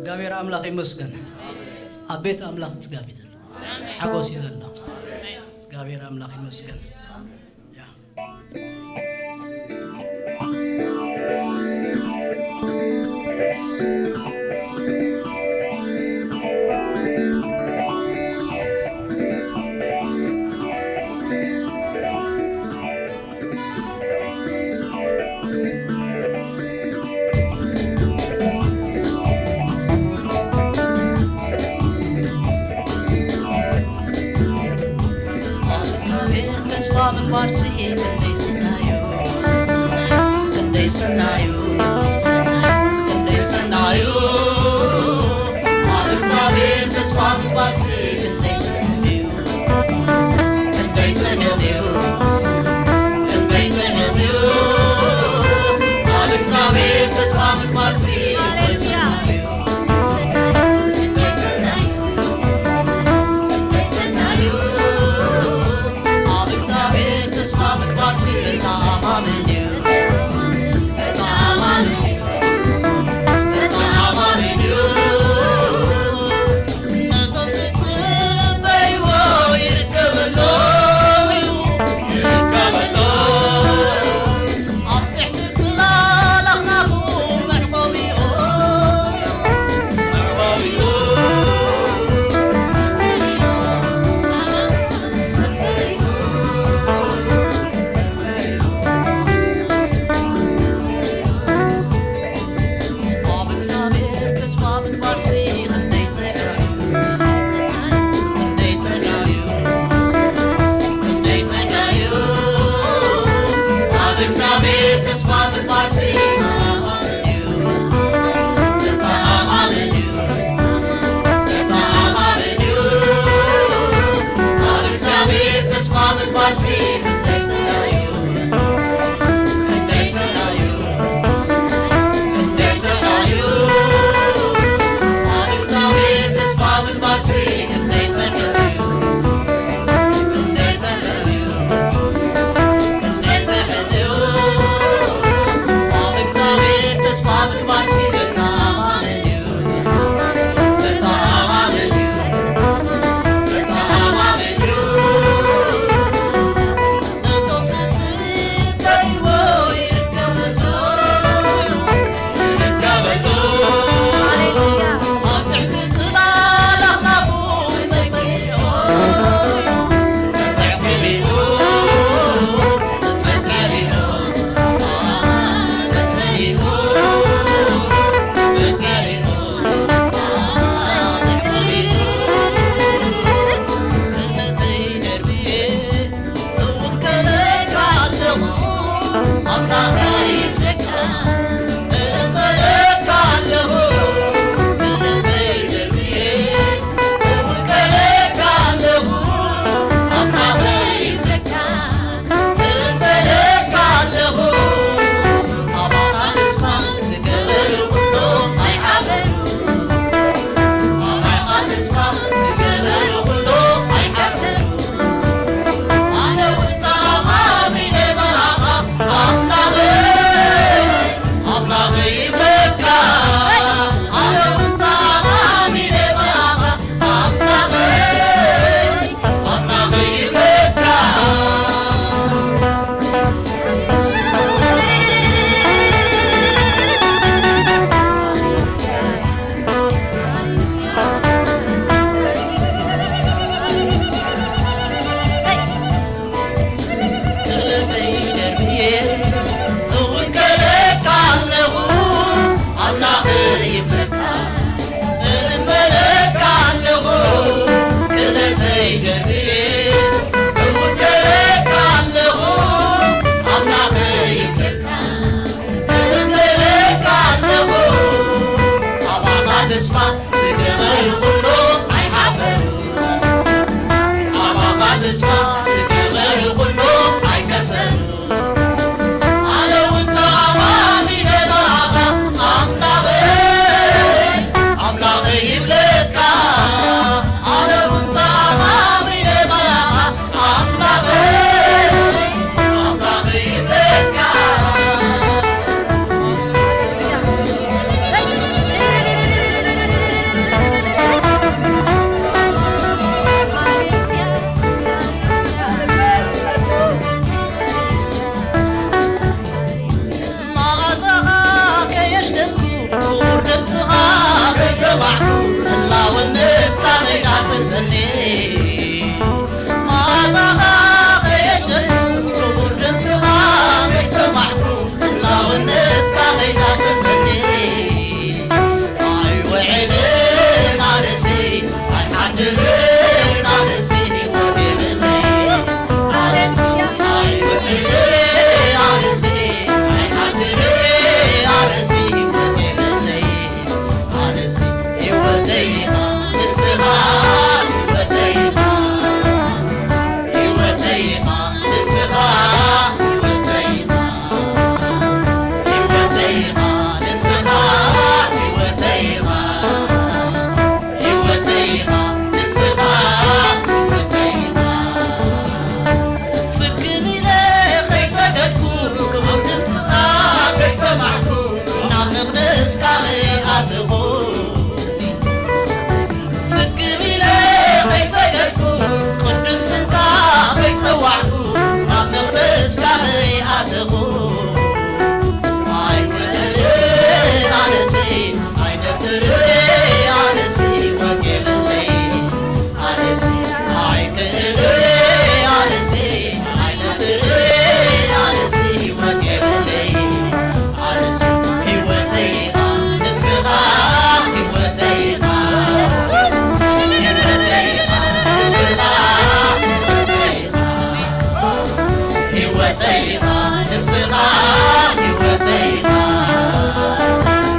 እግዚኣብሔር ኣምላኽ ይመስገን። ኣብ ቤት ኣምላኽ ጽጋብ እዩ ዘሎ። ሓጎስ እዩ ዘሎ። እግዚኣብሔር ኣምላኽ ይመስገን። ያ። ተስፋ ምግባርሲ ክንደይ ስናዩ፣ ክንደይ ስናዩ፣ ክንደይ ስናዩ። ኣብ እግዚኣብሔር ተስፋ ምግባርሲ ክንደይ ጽምም እዩ፣ ክንደይ ጽምም እዩ፣ ክንደይ ጽምም እዩ። ኣብ እግዚኣብሔር ተስፋ ምግባርሲ ክንደይ ጽምም እዩ፣ ክንደይ ጽምም እዩ፣ ክንደይ ጽምም እዩ። ኣብ እግዚኣብሔር ተስፋ ምግባርሲ ዘተኣማምን እዩ። ዘተኣማምን እዩ። ዘተኣማምን እዩ። ነቶም ዝጽበይዎ ይርከበሎም እዩ። ይርከበሎም። ኣብ ትሕቲ ጽላል ኣኽናፉ መዕቆቢኦም እዩ። መዕቆቢኦም። ኣብ እግዚኣብሔር ተስፋ ምግባርሲ ክንደይ ጥዑም እዩ፣ ክንደይ ጥዑም እዩ፣ ክንደይ ጥዑም እዩ። ኣብ እግዚኣብሔር ተስፋ ምግባርሲ ተስፋ ዝገበሩ ኩሉ ኣይሓፈሩ። ኣባባ ተስፋ ዝገበሩ ኩሉ ኣይከሰሩ። ኣነ እውን ተኣማሚነ ብኣኻ ኣምላኸይ፣ ኣምላኸይ ይብለካ። ኣነ እውን ተኣማሚነ ብኣኻ ኣምላኸይ፣ ኣምላኸይ ይብለካ።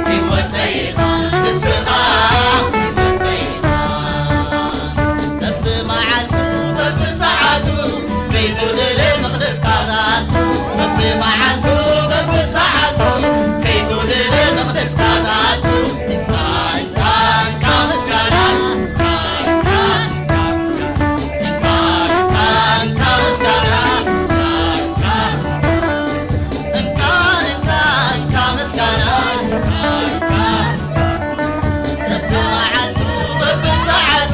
ህይወተይ ኢኻ፣ ንስኻ ህይወተይ ኢኻ። በብመዓልቱ በብሰዓቱ ከይጎደለ መቕደስካ ዝኣቱ። በብመዓልቱ በብሰዓቱ ከይጎደለ መቕደስካ ዝኣቱ። እንካ፣ እንካ፣ እንካ ምስጋና። እንካ፣ እንካ፣ እንካ ምስጋና። እንካ፣ እንካ፣ እንካ ምስጋና። በብመዓልቱ በብሰዓቱ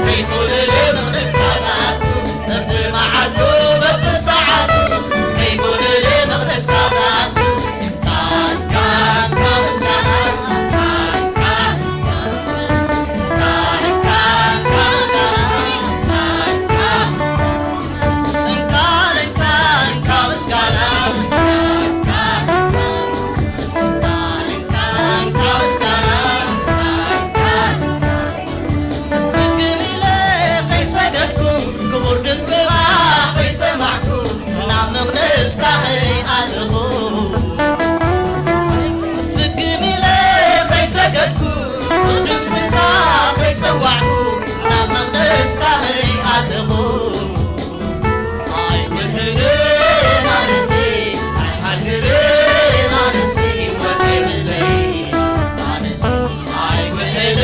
ከይጎደለ መቕደስካ ዝኣቱ። በብመዓልቱ በብሰዓቱ ከይጎደለ መቕደስካ ዝኣቱ። እንካ፣ እንካ፣ እንካ ምስጋና። ክብር ድምፅኻ ከይሰማዕኩ ናብ መቕደስካ ከይኣተኹ። ፍግም ኢለ ከይሰገድኩ፣ ቅዱስ ስምካ ከይጸዋዕኩ፣ ናብ መቕደስካ ከይኣተኹ። ኣይውዕልን ኣነሲ፣ ኣይሓድርን ኣነሲ፣ ህይወት የብለይ ኣነሲ። ኣይውዕልን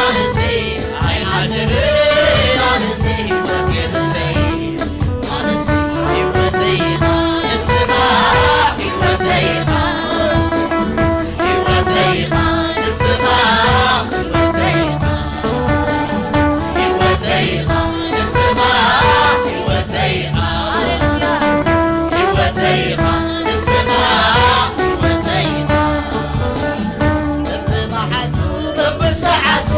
ኣነሲ፣ ኣይሓድርን ኣነሲ፣ ህይወት የብለይ። ኣነሲ ህይወተይ ኢኻ ንስኻ፣ ህይወተይ ኢኻ፣ ህይወተይ ኢኻ ንስኻ፣ ህይወተይ ኢኻ፣ ህይወተይ ኢኻ ንስኻ፣ ህይወተይ ኢኻ፣ ሃሌሉያ። ህይወተይ ኢኻ ንስኻ፣ ህይወተይ ኢኻ። በብመዓልቱ በብሰዓቱ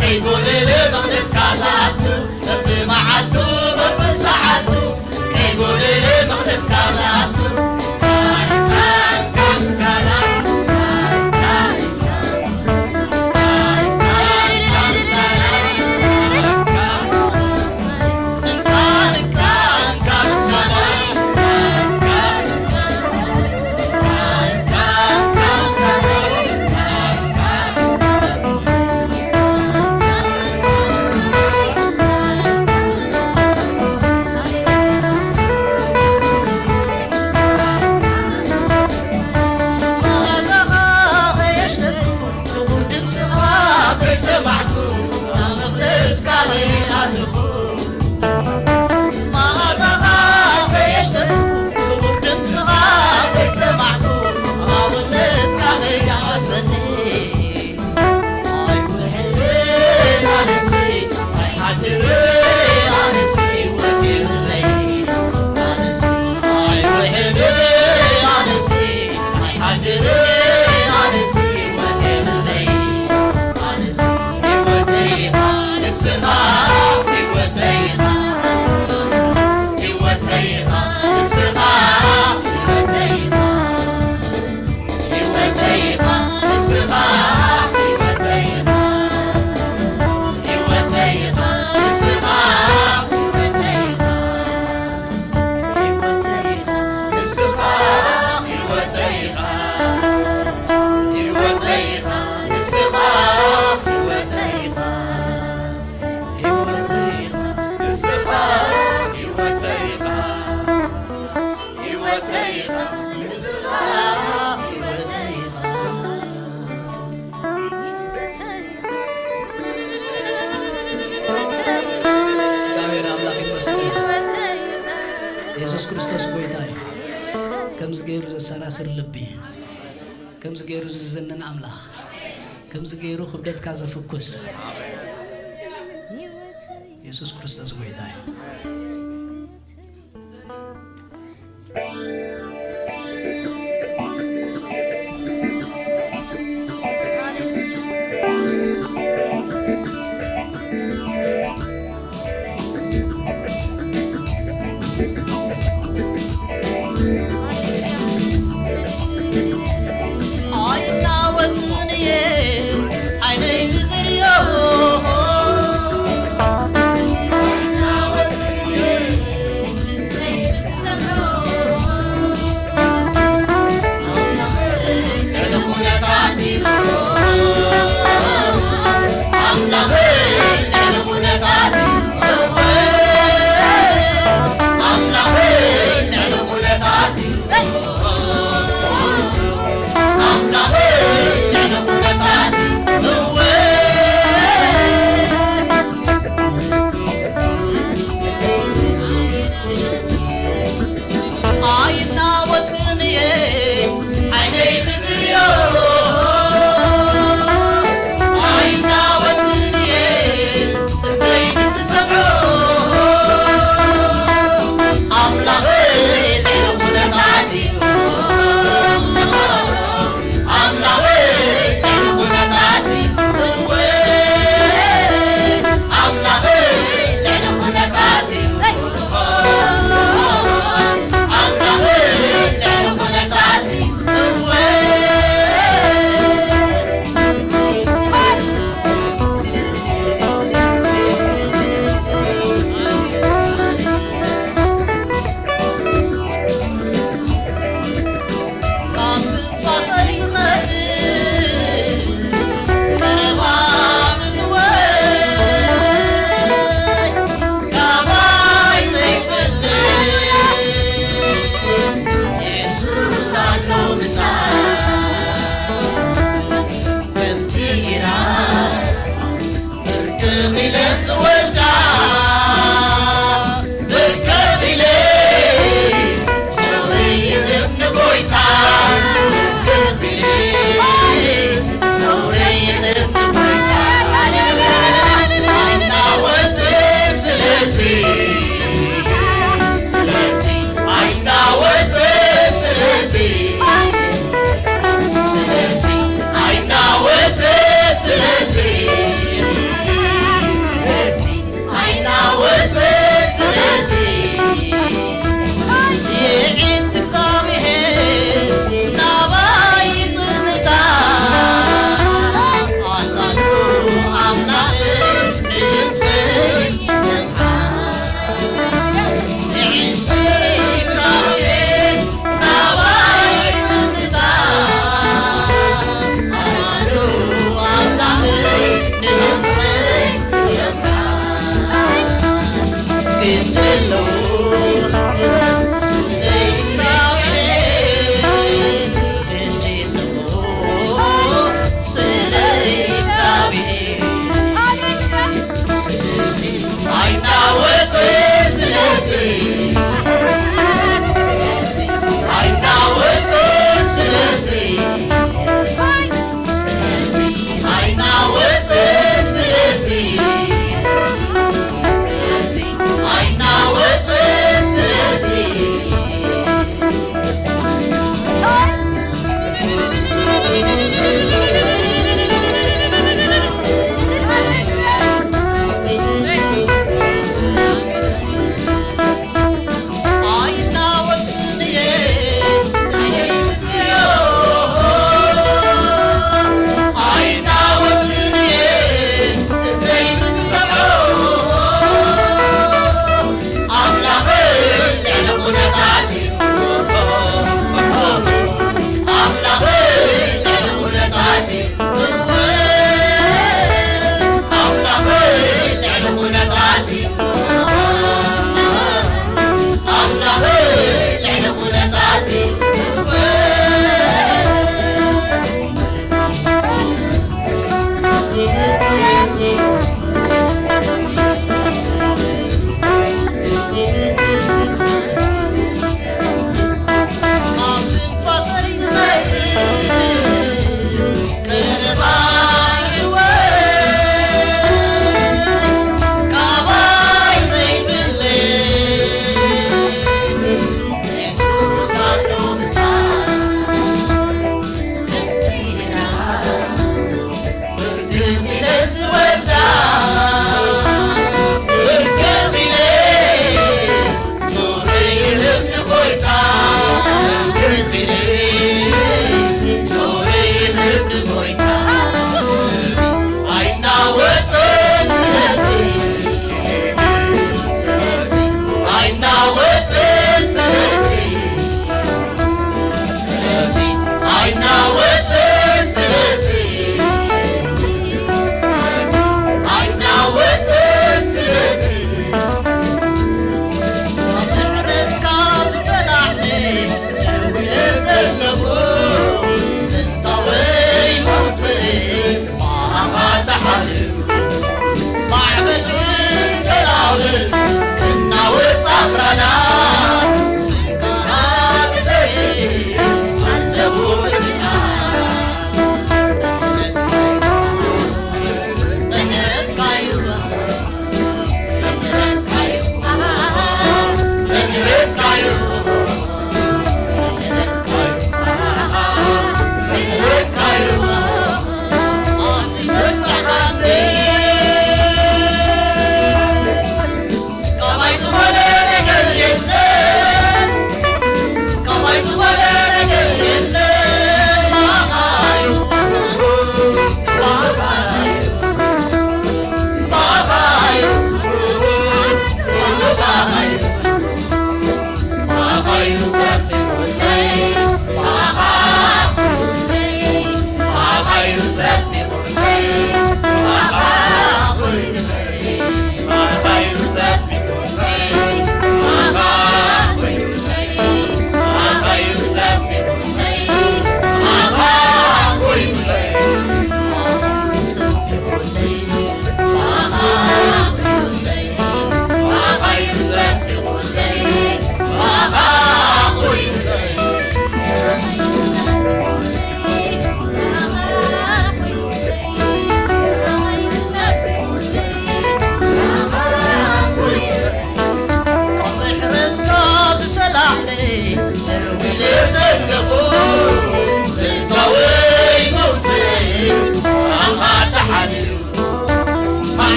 ከይጎደለ መቕደስካ ዝኣቱ፣ በብመዓልቱ በብሰዓቱ ከይጎደለ መቕደስካ ዝኣቱ። መዓዛኻ ከየሽተትኩ፣ ክቡር ድምፅኻ ከይሰማዕኩ፣ ናብ መቕደስካ ከይኣተኹ። መዓዛኻ ከየሽተትኩ፣ ክቡር ድምፅኻ ከይሰማዕኩ፣ ኣብነትካ ከይሓሰኒ። ህይወተይ ኢኻ፣ ንስኻ ህይወተይ ኢኻ፣ ህይወተይ ኢኻ፣ ንስኻ ህይወተይ ኢኻ። እግዚኣብሔር ኣምላኽ ይመስገን። የሱስ ክርስቶስ ጎይታ እዩ። ከምዚ ገይሩ ዘሰራስር ልቢ፣ ከምዚ ገይሩ ዝዝንን ኣምላኽ፣ ከምዚ ገይሩ ክብደትካ ዘፍኩስ የሱስ ክርስቶስ ጎይታ እዩ። ኣይናወጽን እየ ዓይነይ ንዝርእዮ።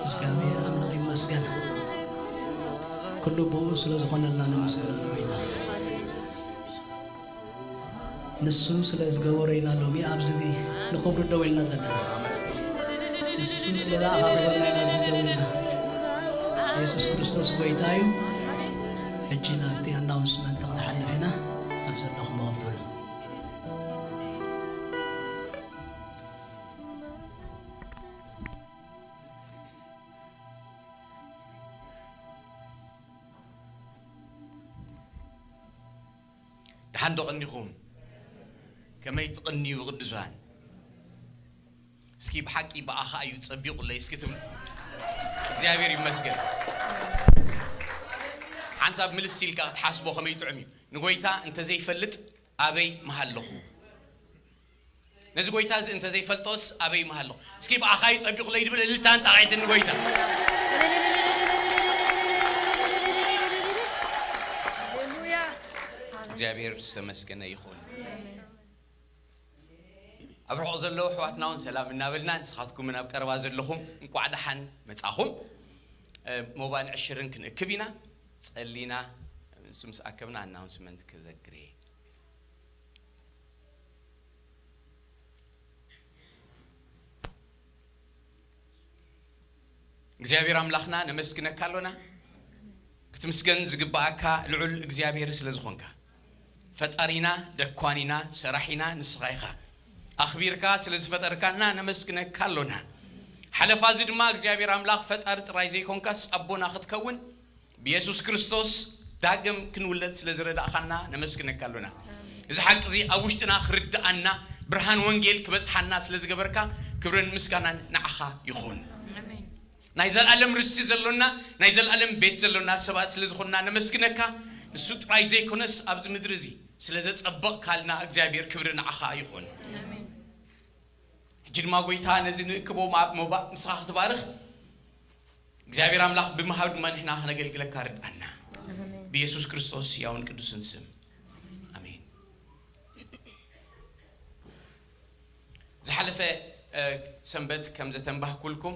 እግዚኣብሔር ኣምላኽ ይመስገን። ኩሉ ብኡ ስለ ዝኾነልና ነመስግኖ ኢና። ንሱ ስለ ዝገበሮ ኢና ሎሚ ኣብዚ ንኽብሩ ደው ኢልና ዘለና። ንሱ ስለ ዝኣኻኽበና ኢና ኣብዚ ደው ኢልና። የሱስ ክርስቶስ ጎይታ እዩ። ሕጂ ናብቲ ኣናውንስመንት ክንሓልፍ ኢና። ኣብ ዘለኹም ክፈሉ። ደሓን ዶ ቀኒኹም? ከመይ ትቕንዩ ቅዱሳን? እስኪ ብሓቂ ብኣኻ እዩ ጸቢቑለይ እስኪ ትብሉ። እግዚኣብሔር ይመስገን። ሓንሳብ ምልስ ኢልካ ክትሓስቦ ከመይ ጥዑም እዩ። ንጎይታ እንተዘይፈልጥ ኣበይ ምሃለኹ? ነዚ ጎይታ እዚ እንተዘይፈልጦስ ኣበይ ምሃለኹ? እስኪ ብኣኻ እዩ ጸቢቑለይ ድብል እልልታን ጣቕዒትን ንጎይታ። እግዚኣብሔር ዝተመስገነ ይኹን። ኣብ ርሑቕ ዘለዉ ኣሕዋትና እውን ሰላም እናበልና፣ ንስኻትኩም እውን ኣብ ቀረባ ዘለኹም እንቋዕ ደሓን መጻኹም። እ፣ ሞባን ዕሽርን ክንእክብ ኢና፣ ጸሊና፣ ንሱ ምስ ኣከብና ኣናውንስመንት ክዘግር እየ። እግዚኣብሔር ኣምላኽና ነመስግነካ ኣሎና። ክትምስገን ዝግብኣካ ልዑል እግዚኣብሔር ስለ ዝኾንካ፣ ፈጣሪና፣ ደኳኒና፣ ሰራሒና ንስኻ ኢኻ። ኣኽቢርካ ስለ ዝፈጠርካና ነመስግነካ ኣሎና። ሓለፋ እዚ ድማ እግዚኣብሔር ኣምላኽ ፈጣሪ ጥራይ ዘይኮንካስ ኣቦና ክትከውን፣ ብየሱስ ክርስቶስ ዳግም ክንውለድ ስለ ዝረዳእኻና ነመስግነካ ኣሎና። እዚ ሓቂ እዚ ኣብ ውሽጥና ክርድኣና፣ ብርሃን ወንጌል ክበጽሓና ስለ ዝገበርካ፣ ክብርን ምስጋናን ንዓኻ ይኹን። ኣሜን። ናይ ዘለኣለም ርስቲ ዘሎና፣ ናይ ዘለኣለም ቤት ዘሎና ሰባት ስለ ዝኾንና ነመስግነካ። ንሱ ጥራይ ዘይኮነስ ኣብዚ ምድሪ እዚ ስለ ዘጸበቕካልና እግዚኣብሔር ክብሪ ንዓኻ ይኹን። ኣሜን። ሕጂ ድማ ጎይታ ነዚ ንእክቦ ማ-፣ መባእ ንስኻ ክትባርኽ እግዚኣብሔር ኣምላኽ ብምሃብ ድማ ንሕና ክነገልግለካ ርድኣና። ኣሜን። ብየሱስ ክርስቶስ ሕያውን ቅዱስን ስም። ኣሜን። ዝሓለፈ፣ እ፣ ሰንበት ከም ዘተንባህኩልኩም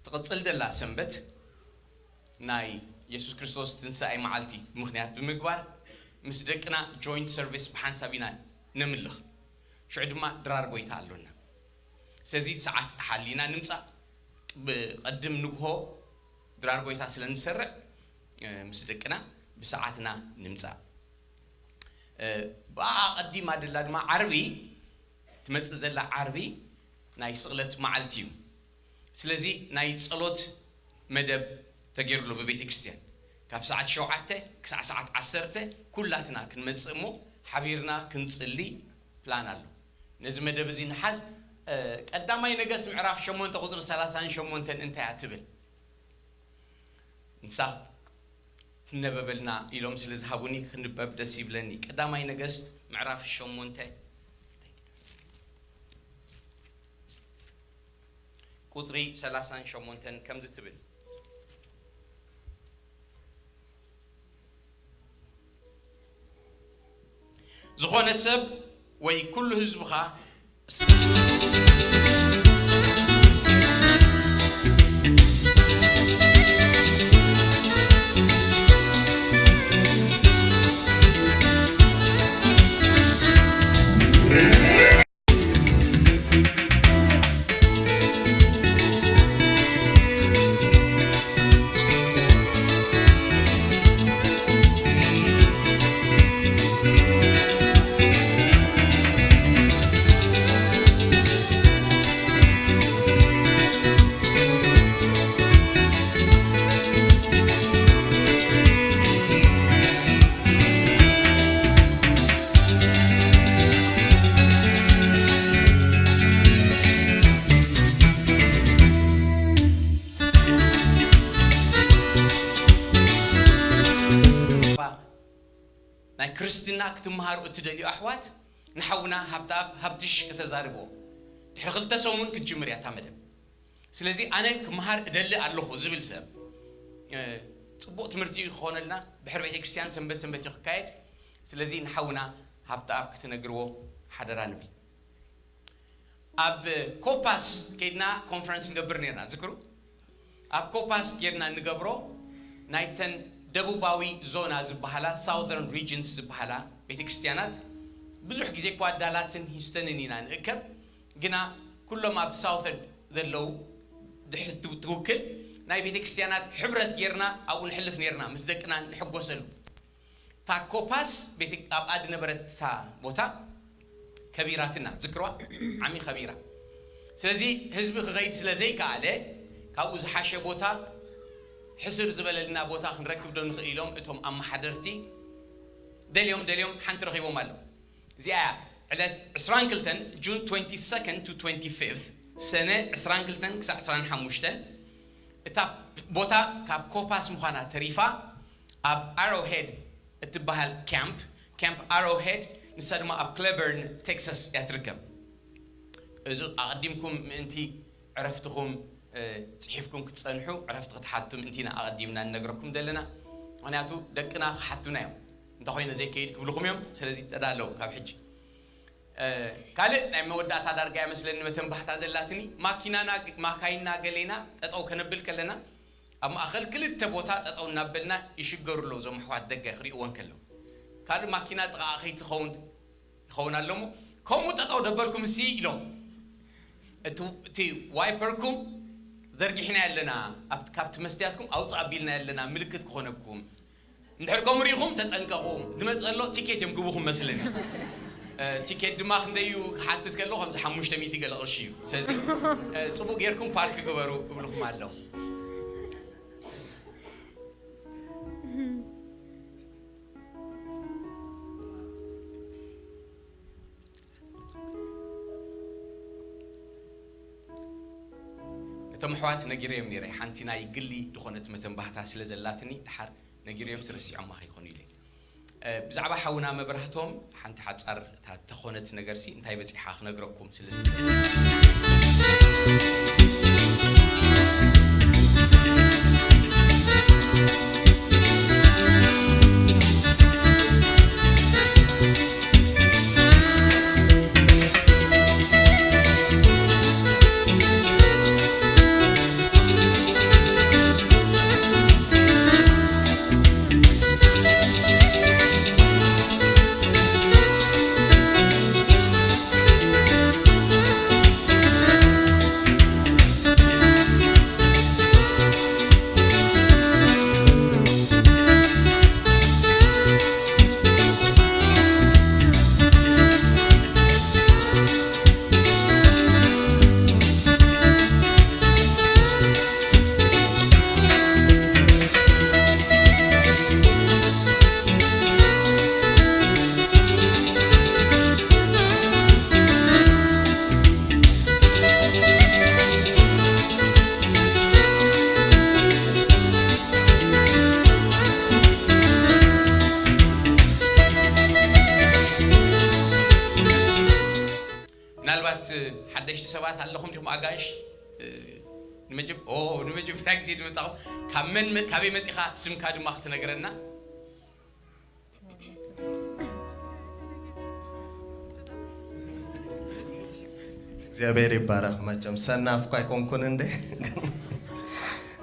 ትቕጽል ዘላ ሰንበት ናይ የሱስ ክርስቶስ ትንሳኤ መዓልቲ ምኽንያት ብምግባር ምስ ደቅና ጆይንት ሰርቪስ ብሓንሳብ ኢና ነምልኽ። ሽዑ ድማ ድራር ጎይታ ኣሎና። ስለዚ ሰዓት ሓሊና ንምጻእ፣ ብቐድም ንግሆ ድራር ጎይታ ስለ እንሰርዕ፣ እ፣ ምስ ደቅና ብሰዓትና ንምጻእ። እ፣ ብኣ ኣቐዲማ ደላ ድማ ዓርቢ፣ ትመጽእ ዘላ ዓርቢ ናይ ስቕለት መዓልቲ እዩ። ስለዚ ናይ ጸሎት መደብ ተገይሩ ኣሎ ብቤተ ክርስቲያን። ካብ ሰዓት ሸውዓተ ክሳዕ ሰዓት ዓሰርተ ኩላትና ክንመጽእ እሞ ሓቢርና ክንጽሊ ፕላን ኣሎ። ነዚ መደብ እዚ ንሓዝ። እ፣ ቀዳማይ ነገስት ምዕራፍ ሸሞንተ ቁጽሪ ሰላሳን ሸሞንተን እንታይ እያ ትብል? ንሳ ትነበበልና ኢሎም ስለ ዝሃቡኒ ክንበብ ደስ ይብለኒ። ቀዳማይ ነገስት ምዕራፍ ሸሞንተ ቁጽሪ ሰላሳን ሸሞንተን ከምዚ ትብል፣ ዝኾነ ሰብ ወይ ኩሉ ህዝብኻ ናይ ክርስትና ክትመሃሩ እትደልዩ ኣሕዋት፣ ንሓውና ሃብተኣብ ሃብትሽ ከተዛርብዎ። ድሕሪ ክልተ ሰሙን ክትጅምር እያ እታ መደብ። ስለዚ ኣነ ክመሃር እደሊ ኣለኹ ዝብል ሰብ፣ እ፣ ጽቡቕ ትምህርቲ እዩ ክኾነልና። ድሕሪ ቤተ ክርስቲያን ሰንበት ሰንበት እዩ ክካየድ። ስለዚ ንሓውና ሃብተኣብ ክትነግርዎ ሓደራ ንብል። ኣብ ኮፓስ ከይድና ኮንፈረንስ ንገብር ነርና፣ ዝክሩ። ኣብ ኮፓስ ጌርና እንገብሮ ናይተን ደቡባዊ ዞና ዝበሃላ፣ ሳውዘርን ሪጅንስ ዝበሃላ ቤተክርስትያናት ብዙሕ ግዜ እኳ ዳላስን ሂውስተንን ኢና ንእከብ፣ ግና ኩሎም ኣብ ሳውዘርን ዘለዉ ድሕዝ ትውክል ናይ ቤተክርስትያናት ሕብረት ጌርና ኣብኡ ንሕልፍ ነርና፣ ምስ ደቅና ንሕጎሰሉ። ታኮፓስ ቤተ-፣ ኣብኣ ዝነበረት እታ ቦታ ከቢራትና፣ ዝክርዋ ዓሚ ከቢራ። ስለዚ ህዝቢ ክኸይድ ስለ ዘይከኣለ፣ ካብኡ ዝሓሸ ቦታ፣ ሕስር ዝበለልና ቦታ ክንረክብ ዶ ንኽእል ኢሎም እቶም ኣመሓደርቲ ደልዮም ደልዮም ሓንቲ ረኺቦም ኣለዉ። እዚኣ እያ ዕለት ዕስራን ክልተን፣ ጁን ትወንቲ ሰከንድ ቱ ትወንቲ ፊፍት፣ ሰነ ዕስራን ክልተን ክሳዕ ዕስራን ሓሙሽተን፣ እታ ቦታ ካብ ኮፓስ ምዃና ተሪፋ፣ ኣብ ኣሮሄድ እትበሃል ካምፕ፣ ካምፕ ኣሮሄድ፣ ንሳ ድማ ኣብ ክሌበርን ቴክሳስ እያ ትርከብ። እዚ ኣቐዲምኩም ምእንቲ ዕረፍትኹም፣ እ፣ ጽሒፍኩም ክትጸንሑ፣ ዕረፍቲ ክትሓቱ ምእንቲ ኢና ኣቐዲምና ንነግረኩም ዘለና። ምኽንያቱ ደቅና ክሓቱና እዮም። እንተ ኾይነ ዘይከይድ ክብልኹም እዮም። ስለዚ ተዳለዉ ካብ ሕጂ። እ፣ ካልእ ናይ መወዳእታ ዳርጋ እያ መስለኒ መተንባህታ ዘላትኒ። ማኪናና፣ ማካይንና ገሌና ጠጠው ከነብል ከለና፣ ኣብ ማእኸል ክልተ ቦታ ጠጠው እናበልና ይሽገሩ ኣለዉ እዞም ኣሕዋት ደገ ክርእይዎ እንከለዉ። ካልእ ማኪና ጥቓኣ ከይትኸውን ይኸውን ኣሎ እሞ፣ ከምኡ ጠጠው ደበልኩም እሲ ኢሎም። እቲ፣ እቲ ዋይፐርኩም ዘርጊሕና ኣለና፣ ኣብ-፣ ካብቲ መስትያትኩም ኣውፅእ ኣቢልና ኣለና፣ ምልክት ክኾነኩም። እንድሕር ከምኡ ርኢኹም ተጠንቀቑ። ዝመጽእ ዘሎ ቲኬት እዮም ግቡኹም መስለኒ። እ፣ ቲኬት ድማ ክንደይ እዩ ክሓትት ከሎ፣ ከምዚ ሓሙሽተ ሚእቲ ገለ ቅርሺ እዩ። ስለዚ፣ እ፣ ጽቡቕ ጌርኩም ፓርክ ግበሩ እብልኹም ኣለኹ። እቶም ኣሕዋት ነጊረዮም ነይረ፣ ሓንቲ ናይ ግሊ ዝኾነት መተንባህታ ስለ ዘላትኒ፣ ድሓር ነጊረዮምስ ረሲዖማ ከይኮኑ ኢለ። እ፣ ብዛዕባ ሓውና መብራህቶም ሓንቲ ሓጻር እታ እተኾነት ነገርሲ እንታይ በጺሓ ክነግረኩም ስለ ዝደሊ። ምናልባት ሓደሽቲ ሰባት ኣለኹም ዲኹም ኣጋይሽ? ንመጀም-፣ ኦ፣ ንመጀመርያ ግዜ ዝመጻኹም። ካብ መን መ-፣ ካበይ መጺኻ? ስምካ ድማ ክትነግረና። እግዚኣብሔር ይባረኽ። መቸም ሰናፍ እኳ ኣይኮንኩን እንዴ?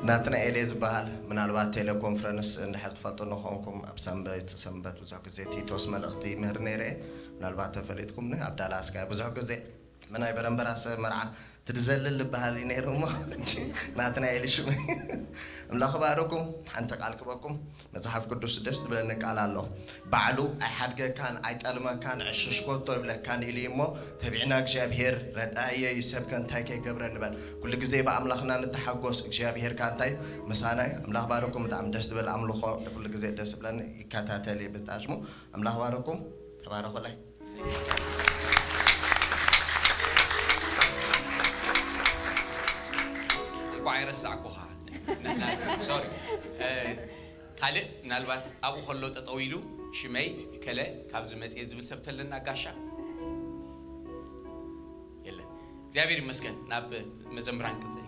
ናትናኤል እየ ዝበሃል። ምናልባት ቴሌኮንፈረንስ እንድሕር ትፈልጡ ንኾንኩም፣ ኣብ ሰንበት፣ ሰንበት ብዙሕ ግዜ ቲቶስ መልእኽቲ ይምህር ነይረ እየ። ምናልባት ተፈሊጥኩምኒ፣ ኣብ ዳላስ ከኣ ብዙሕ ግዜ ምናይ በረምበራሰ መርዓ ትድዘልል ዝበሃል እዩ ነይሩ እሞ፣ ናትናኤል ሽመይ። ኣምላኽ ባርኩም። ሓንቲ ቃል ክበኩም። መጽሓፍ ቅዱስ ደስ ትብለኒ ቃል ኣሎ። ባዕሉ ኣይሓድገካን፣ ኣይጠልመካን፣ ዕሽሽ ኮቶ ይብለካን ኢሉ እዩ እሞ፣ ተቢዕና እግዚኣብሔር ረዳእየ እዩ፣ ሰብ ከ እንታይ ከይገብረ ንበል። ኩሉ ግዜ ብኣምላኽና ንተሓጎስ፣ እግዚኣብሔር ከ እንታይ ምሳና እዩ። ኣምላኽ ባርኩም። ብጣዕሚ ደስ ትብል ኣምልኾ፣ ኩሉ ግዜ ደስ ትብለኒ፣ ይከታተል እየ ብጣዕሚ። ኣምላኽ ባርኩም። ተባረኹለይ። እንኳዕ ኣይረሳዕኩኻ። ና-፣ ናቲ፣ ሶሪ። እ፣ ካልእ ምናልባት ኣብኡ ከሎ ጠጠው ኢሉ ሽመይ ከለ ካብዚ መጽየ ዝብል ሰብ ተለና ጋሻ? የለን። እግዚኣብሔር ይመስገን። ናብ መዘምራን ቅጽል።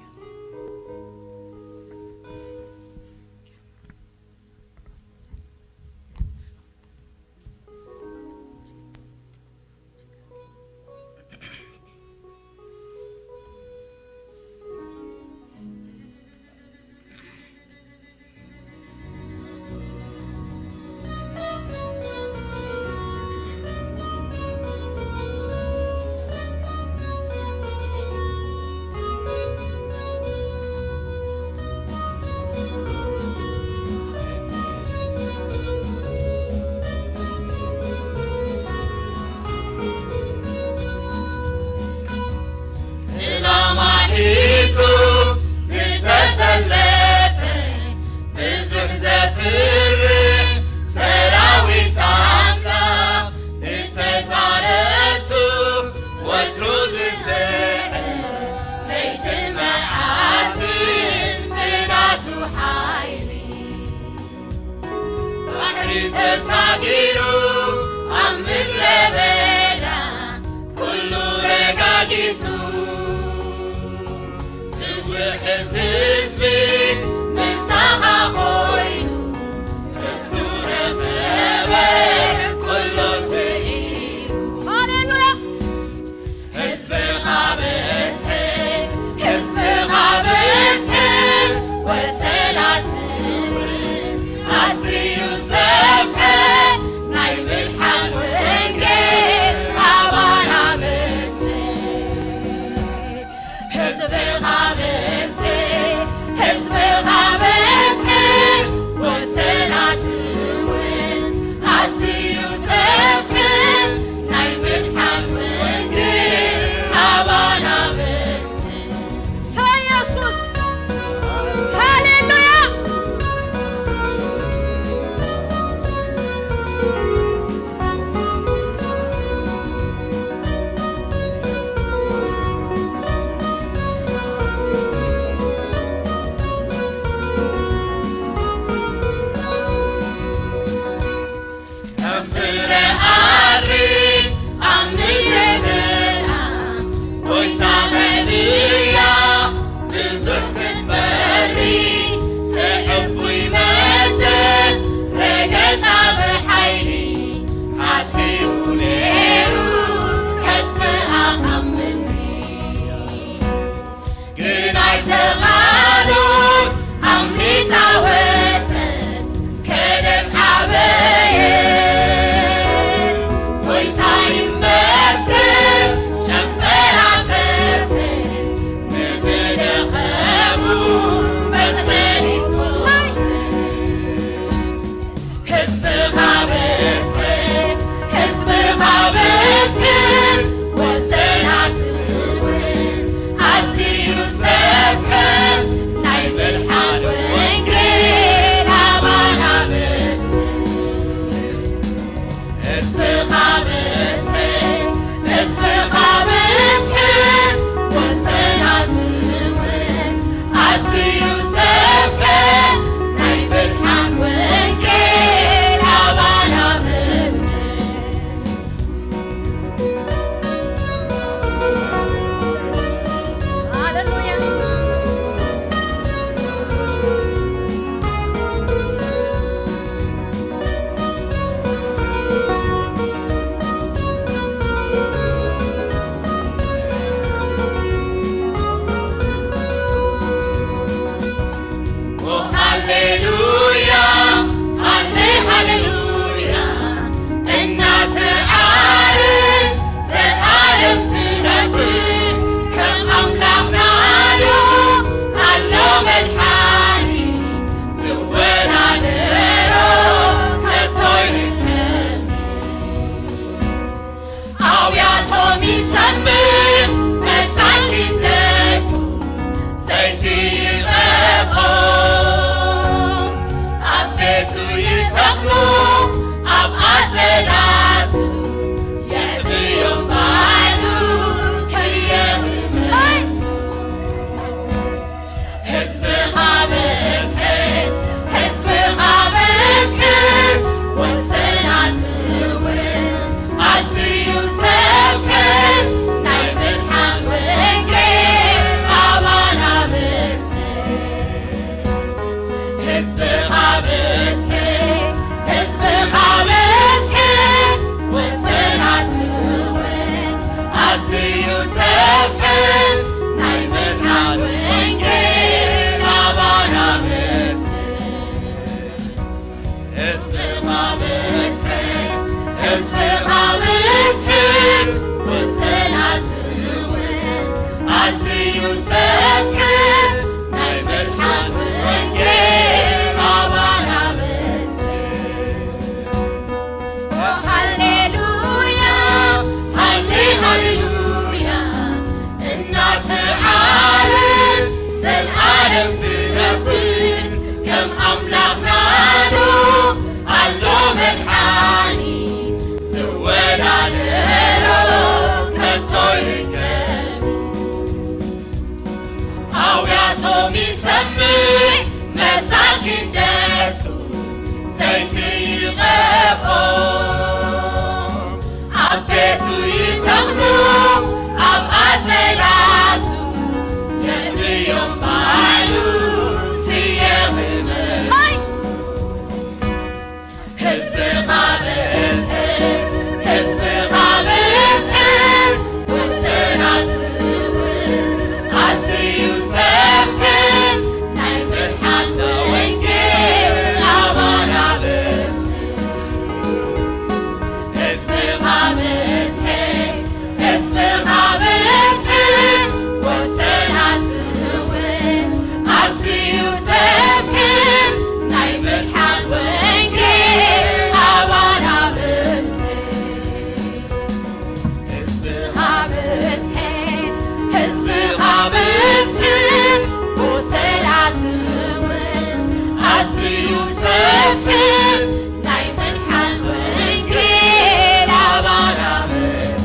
ናይ ምድሓን ወንጌል ኣባራብር።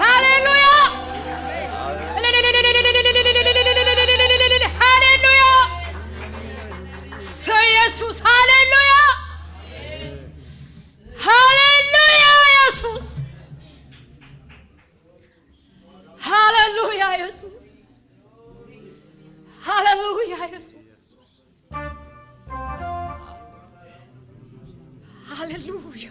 ሃሌሉያ! ሃሌሉያ! ሰ ኢየሱስ፣ ሃሌሉያ! ሃሌሉያ ኢየሱስ! ሃሌሉያ ኢየሱስ! ሃሌሉያ ኢየሱስ! ሃሌሉያ!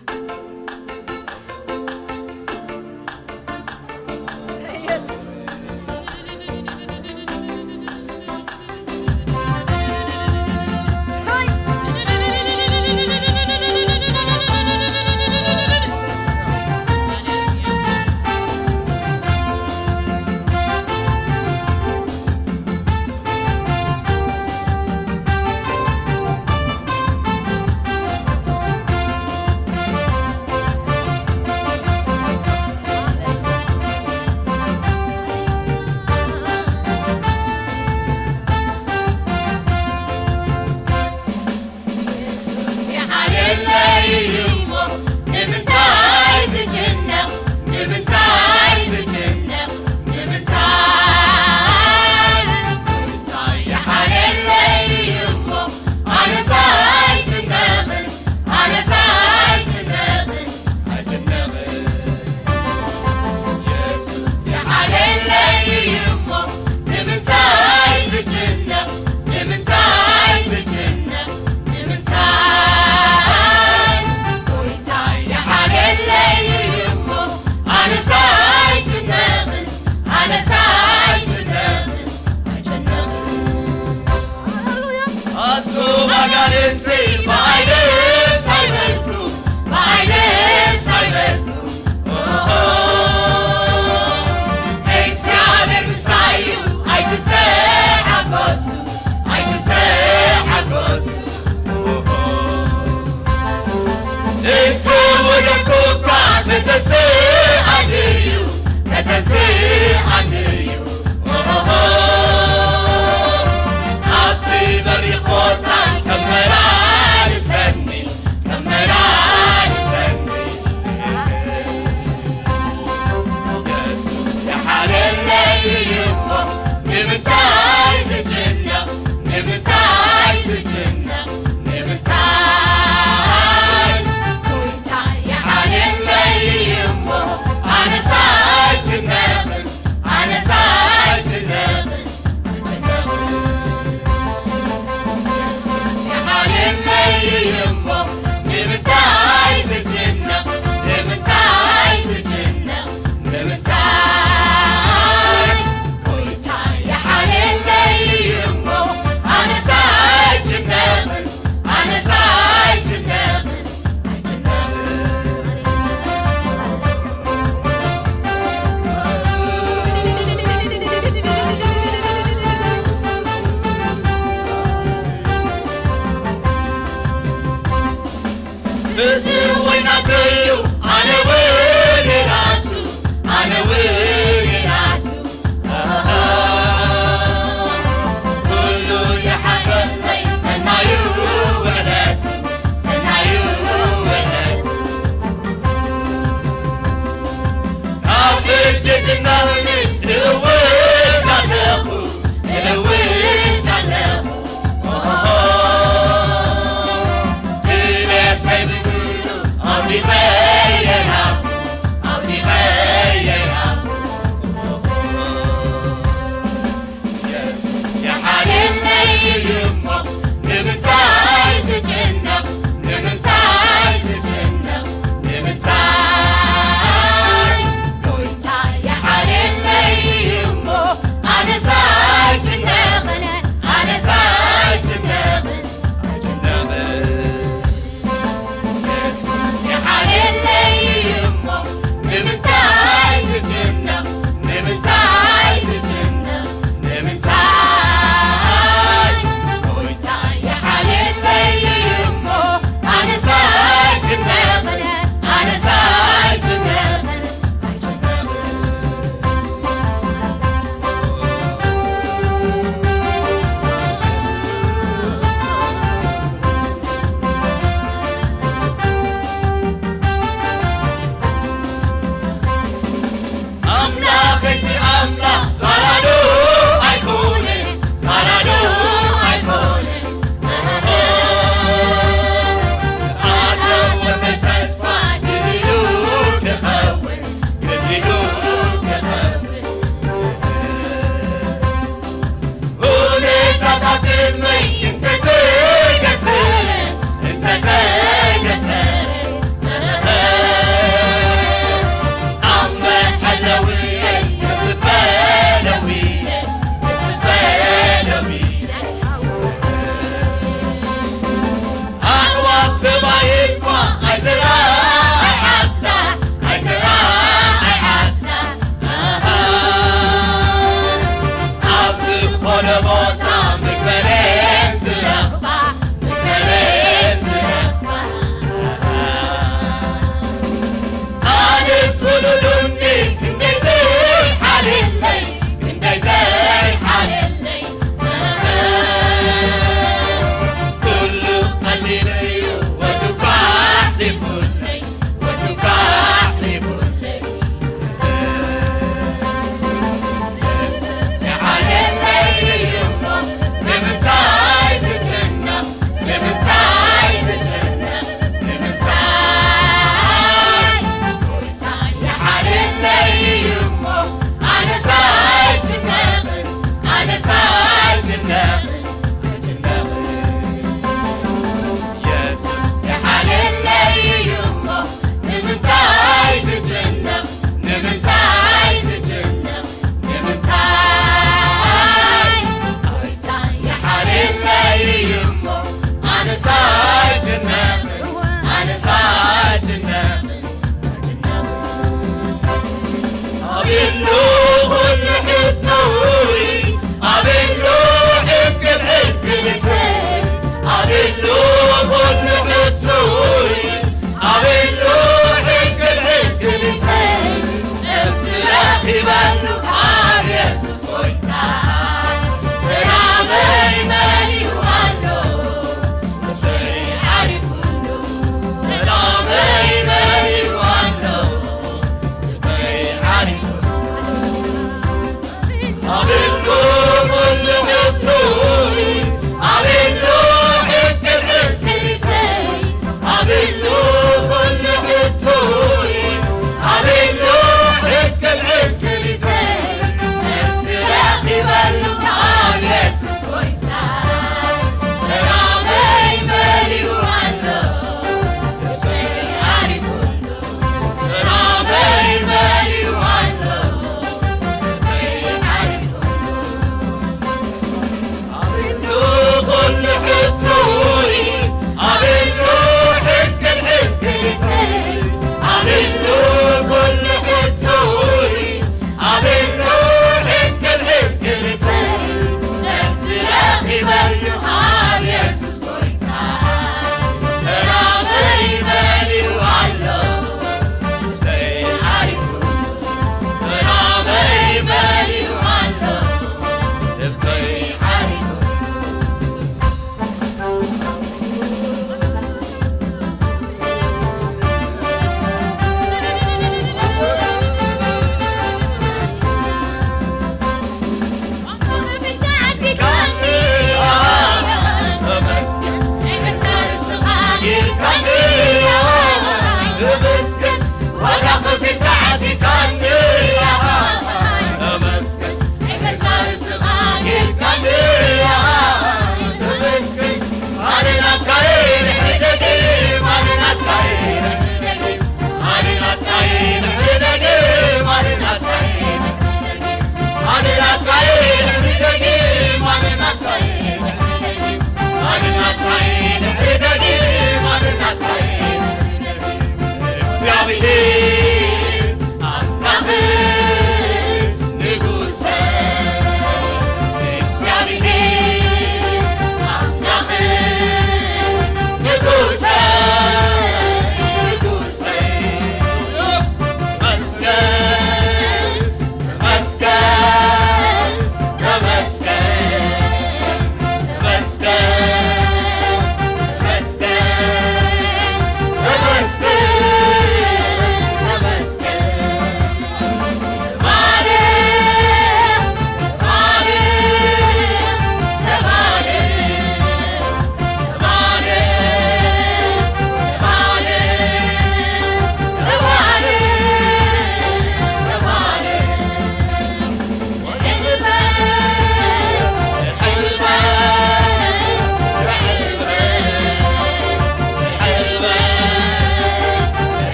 ኢየሱስ! የሱስ ይሓልየለይ እሞ ንምንታይ ዝጭነቕ? ንምንታይ ዝጭነቕ? ንምንታይ? ንሳ ይሓልየለይ እሞ ኣነስ ኣይጭነቕን፣ ኣነስ ኣይጭነቕን፣ ኣይጭነቕን። የሱስ ይሓልየለይ እሞ ንምንታይ ዝጭነቕ? ንምንታይ ዝጭነቕ? ንምንታይ? ጎይታይ ይሓልየለይ እሞ ኣነስ ኣይጭነቕን፣ ኣነስ ኣይጭነቕን፣ ኣይጭነቕን። ኣቱም ኣጋንንቲ ብዓይንስ ኣይበልኩም፣ ብዓይንስ ኣይበልኩም። ኦሆ፣ እግዚኣብሔር ምሳይ እዩ፣ ኣይትተሓጎሱ፣ ኣይትተሓጎሱ። ኦሆ፣ እቲ ወደኩ እኳ ከተስኣኒ እዩ፣ ከተስኣኒ እዩ። ኦሆ፣ ኣብቲ በሪኽ ቦታ ከመላልሰኒ፣ ከመላልሰኒ። የሱስ ይሓልየለይ እዩ እሞ፣ ንምንታይ ዝጭነቕ? ንምንታይ ዝጭነቕ? ንምንታይ? ጎይታ ይሓልየለይ እዩ እሞ፣ ኣነስ ኣይጭነቕን፣ ኣነስ ኣይጭነቕን፣ ኣይጭነቕን። የሱስ ይሓልየለይ እዩ እሞ፣ ንምንታይ ዝጭነቕ? ንምንታይ ዝጭነቕ? ንምንታይ? ጎይታ ይሓልየለይ እዩ እሞ፣ ኣነስ ኣይጭነቕን፣ ኣነስ ኣይጭነቕን፣ ኣይጭነቕን። እዚ ወይናተይ እዩ፣ ኣነ እውን የናቱ፣ ኣነ እውን የናቱ። ኣሃ፣ ኩሉ ይሓሸለይ ሰናዩ ውዕለት፣ ሰናዩ ውዕለት። ኣብ እጅግና እውን እእውጅ ኣለኹ፣ እእውጅ ኣለኹ። ኦሆ፣ ክእለተይ ብብሩ ኣውዲቐ የላኹ፣ ኣውዲቐ የላኹ። የሱስ ይሓልየለይ እዩ እሞ፣ ንምንታይ ዝጭነቕ? ንምንታይ ዝጭነቕ? ንምንታይ? ጎይታ ይሓልየለይ እዩ እሞ፣ ኣነስ ኣይጭነቕን፣ ኣነስ ኣይጭነቕን፣ ኣይጭነቕን። የሱስ ይሓልየለይ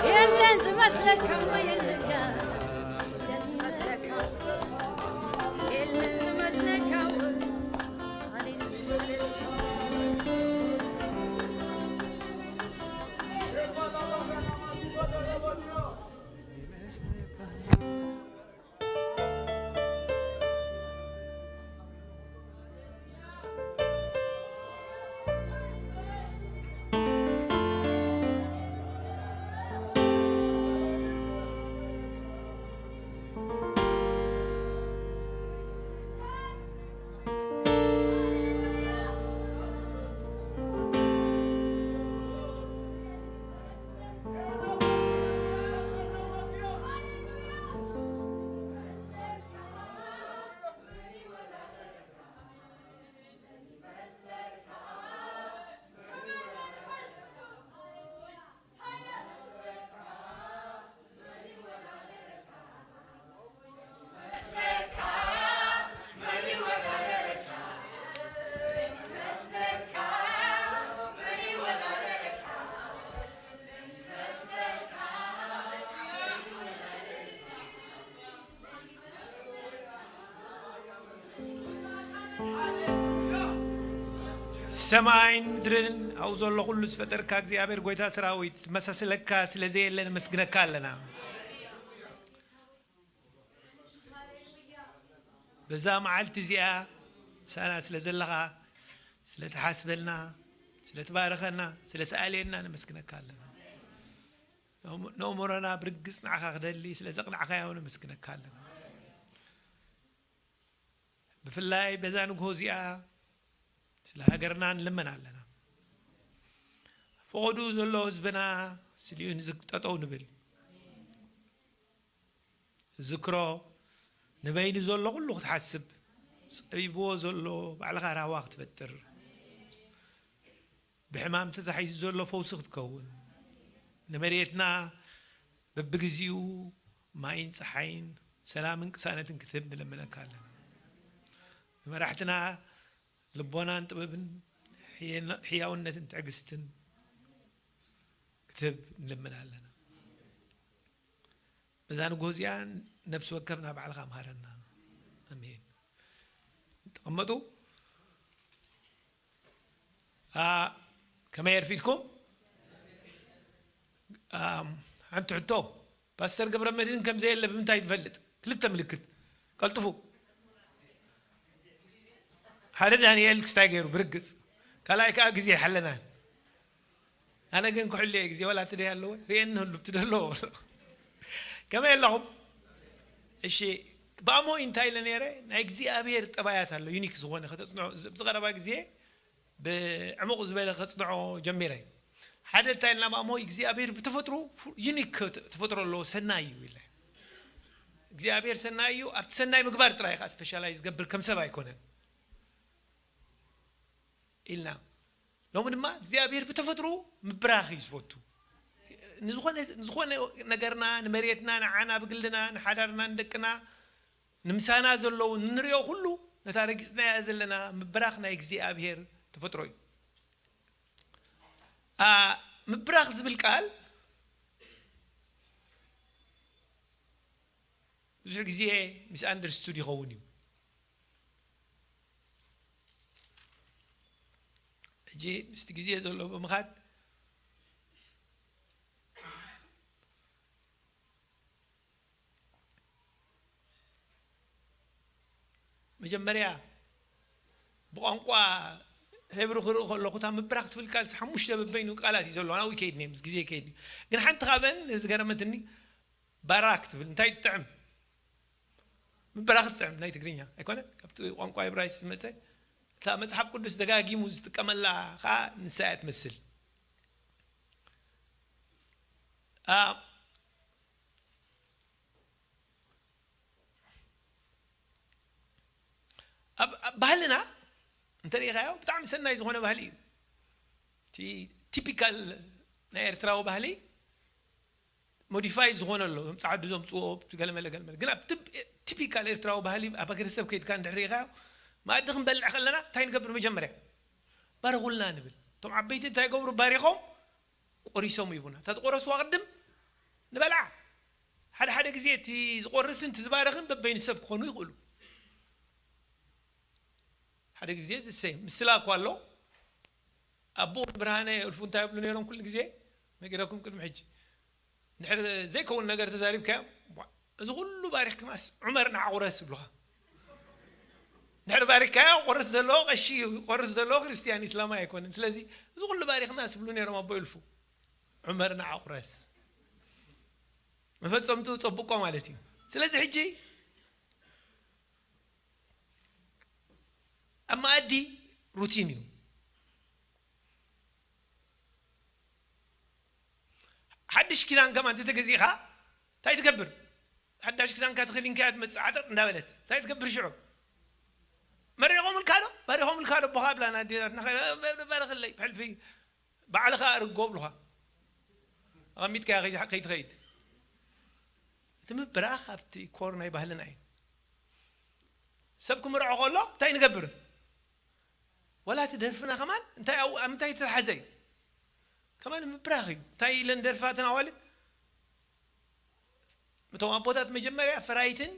የለን ዝመስለካ እሞ የለካ፣ የለን ዝመስለካ፣ የለን ዝመስለካ። ሰማይን ምድርን ኣብኡ ዘሎ ኩሉ ዝፈጠርካ እግዚኣብሔር ጎይታ ሰራዊት መሳስለካ ስለ ዘየለ ነመስግነካ ኣለና። በዛ መዓልቲ እዚኣ ምሳና ስለ ዘለኻ፣ ስለ ትሓስበልና፣ ስለ ትባርኸና፣ ስለ ትኣልየና ነመስግነካ ኣለና። ነእምሮና ብርግጽ ንዓኻ ክደሊ ስለ ዘቕናዕካዮ ነመስግነካ ኣለና። ብፍላይ በዛ ንግሆ እዚኣ ስለ ሃገርና ንልመን ኣለና። ፈቐዱ ዘሎ ህዝብና ስሊኡ ንዝግ ጠጠው ንብል። ዝክሮ ንበይኑ ዘሎ ኩሉ ክትሓስብ፣ ጸቢብዎ ዘሎ ባዕልኻ ራህዋ ክትፈጥር፣ ብሕማም ተታሒዙ ዘሎ ፈውሲ ክትከውን፣ ንመሬትና በብግዚኡ ማይን ጸሓይን ሰላምን ቅሳነትን ክትህብ ንለምነካ ኣለና። ንመራሕትና ልቦናን ጥበብን ሕየና-፣ ሕያውነትን ትዕግስትን ክትህብ ንልምን ኣለና። በዛ ንግሆ እዚኣ ነፍሲ ወከፍና ባዕልኻ ምሃረና። ኣሜን። ተቐመጡ። ኣ፣ ከመይ ኣርፊድኩም? ኣም፣ ሓንቲ ሕቶ፣ ፓስተር ገብረ መድህን ከም ዘየለ ብምንታይ ትፈልጥ? ክልተ ምልክት። ቀልጥፉ። ሓደ ዳንኤል ክስታይ ገይሩ ብርግጽ። ካልኣይ ከኣ ግዜ ይሓለና። ኣነ ግን ክሕሉ እየ ግዜ፣ ዋላ እቲ ደይ ኣለዎ፣ ርእየኒ ህሉ፣ እቲ ደለዎ። ከመይ ኣለኹም? እሺ፣ ብኣሞ እንታይ ኢለ ነይረ? ናይ እግዚኣብሔር ጠባያት ኣሎ፣ ዩኒክ ዝኾነ ከተጽንዖ፣ ዝ-፣ ብዝቐረባ ግዜ ብዕሙቕ ዝበለ ከጽንዖ ጀሚረ። ሓደ እንታይ ኢልና ብኣሞ፣ እግዚኣብሔር ብተፈጥሮ ፉ-፣ ዩኒክ ተ-፣ ተፈጥሮ ኣለዎ፣ ሰናይ እዩ ኢለ። እግዚኣብሔር ሰናይ እዩ፣ ኣብቲ ሰናይ ምግባር ጥራይ ከኣ ስፔሻላይዝ ዝገብር ከም ሰብ ኣይኮነን ኢልና። ሎሚ ድማ እግዚኣብሔር ብተፈጥሮ ምብራኽ እዩ ዝፈቱ። ንዝኾነ፣ ንዝኾነ ነገርና፣ ንመሬትና፣ ንዓና ብግልና፣ ንሓዳርና፣ ንደቅና፣ ንምሳና ዘለዉ ንንሪኦ ኩሉ፣ ነታ ረጊጽናያ ዘለና ምብራኽ ናይ እግዚኣብሔር ተፈጥሮ እዩ። ኣ፣ ምብራኽ ዝብል ቃል ብዙሕ ግዜ ሚስ ኣንደርስቱድ ይኸውን እዩ። ሕጂ ምስቲ ግዜ ዘሎ ብምኻድ፣ መጀመርያ ብቋንቋ ሄብሩ ክርኢ ከለኹ፣ እታ ምብራኽ ትብል ቃል ሓሙሽተ በበይኑ ቃላት እዩ ዘለዎ። ናብኡ ይከይድ ነየ፣ ምስ ግዜ ይከይድ እዩ። ግን ሓንቲ ካብአን ዝገረመትኒ፣ ባራክ ትብል። እንታይ ትጥዕም? ምብራኽ ትጥዕም፣ ናይ ትግርኛ ኣይኮነ፣ ካብቲ ቋንቋ ዕብራይስጥ ዝመጸ። እታ መጽሓፍ ቅዱስ ደጋጊሙ ዝጥቀመላ ኸኣ ንሳ እያ ትመስል። ኣ፣ ኣብ፣ ኣብ ባህልና እንተ ርኢኻዮ፣ ብጣዕሚ ሰናይ ዝኾነ ባህሊ እዩ። እቲ ቲፒካል ናይ ኤርትራዊ ባህሊ ሞዲፋይ ዝኾነ ኣሎ፣ እዞም ጻዕዱ ዘምጽዎ፣ ገለመለ፣ ገለመለ። ግን ኣብ ትብ-፣ ቲፒካል ኤርትራዊ ባህሊ፣ ኣብ ሃገረሰብ ከይድካ እንድሕር ርኢኻዮ፣ መኣዲ ክንበልዕ ከለና እንታይ ንገብር? መጀመርያ ባርኹልና ንብል። እቶም ዓበይቲ እንታይ ይገብሩ? ባሪኾም ቆሪሶም ይቡና። እታ ዝቆረስዋ ቅድም ንበልዓ። ሓደ ሓደ ግዜ እቲ ዝቆርስን እቲ ዝባረኽን በበይኑ ሰብ ክኾኑ ይኽእሉ። ሓደ ግዜ ዝሰይ ምስላ እኳ ኣሎ። ኣቦ ብርሃነ እልፉ እንታይ ይብሉ ነይሮም? ኩሉ ግዜ ነጊረኩም ቅድሚ ሕጂ፣ እንድሕር ዘይከውን ነገር ተዛሪብካዮም፣ "ቧ፣ እዚ ኩሉ ባሪኽክናስ ዑመር ንዓ ቁረስ" ይብሉኻ። እንድሕር ባሪኽካዮ፣ ቆርስ ዘለዎ ቀሺ እዩ፣ ቆርስ ዘለዎ ክርስትያን ኢስላማይ ኣይኮነን። ስለዚ እዚ ኩሉ ባሪኽናስ ይብሉ ነይሮም ኣቦ እልፉ፣ "ዑመር ንዓ ቁረስ" መፈጸምቱ ጸቡቆ ማለት እዩ። ስለዚ ሕጂ ኣብ መኣዲ ሩቲን እዩ። ሓድሽ ኪዳን ከማን እንተተገዚእኻ እንታይ ትገብር? ሓዳሽ ኪዳንካ ተኸዲንካያ ትመጽእ ዓጠጥ እንዳበለት እንታይ ትገብር ሽዑ? መሪቖምልካ ዶ? ባሪኾምልካ ዶ? ቦኻ ብላና ኣዴታትና ኸ-፣ ባርኽለይ ብሕልፊ ባዕልኻ ኣርጎ ብሉኻ። ኣቐሚጥካያ ከይት-፣ ከይትኸይድ። እቲ ምብራኽ ኣብቲ ኮር ናይ ባህልና እዩ። ሰብ ክምርዖ ከሎ እንታይ ንገብር? ወላ እቲ ደርፍና ከማን እንታይ ኣብ፣ ኣብ ምንታይ ዝተተሓዘ እዩ? ከማን ምብራኽ እዩ። እንታይ ኢለን ደርፋ እተን ኣዋልድ? እቶም ኣቦታት መጀመርያ ፈራይትን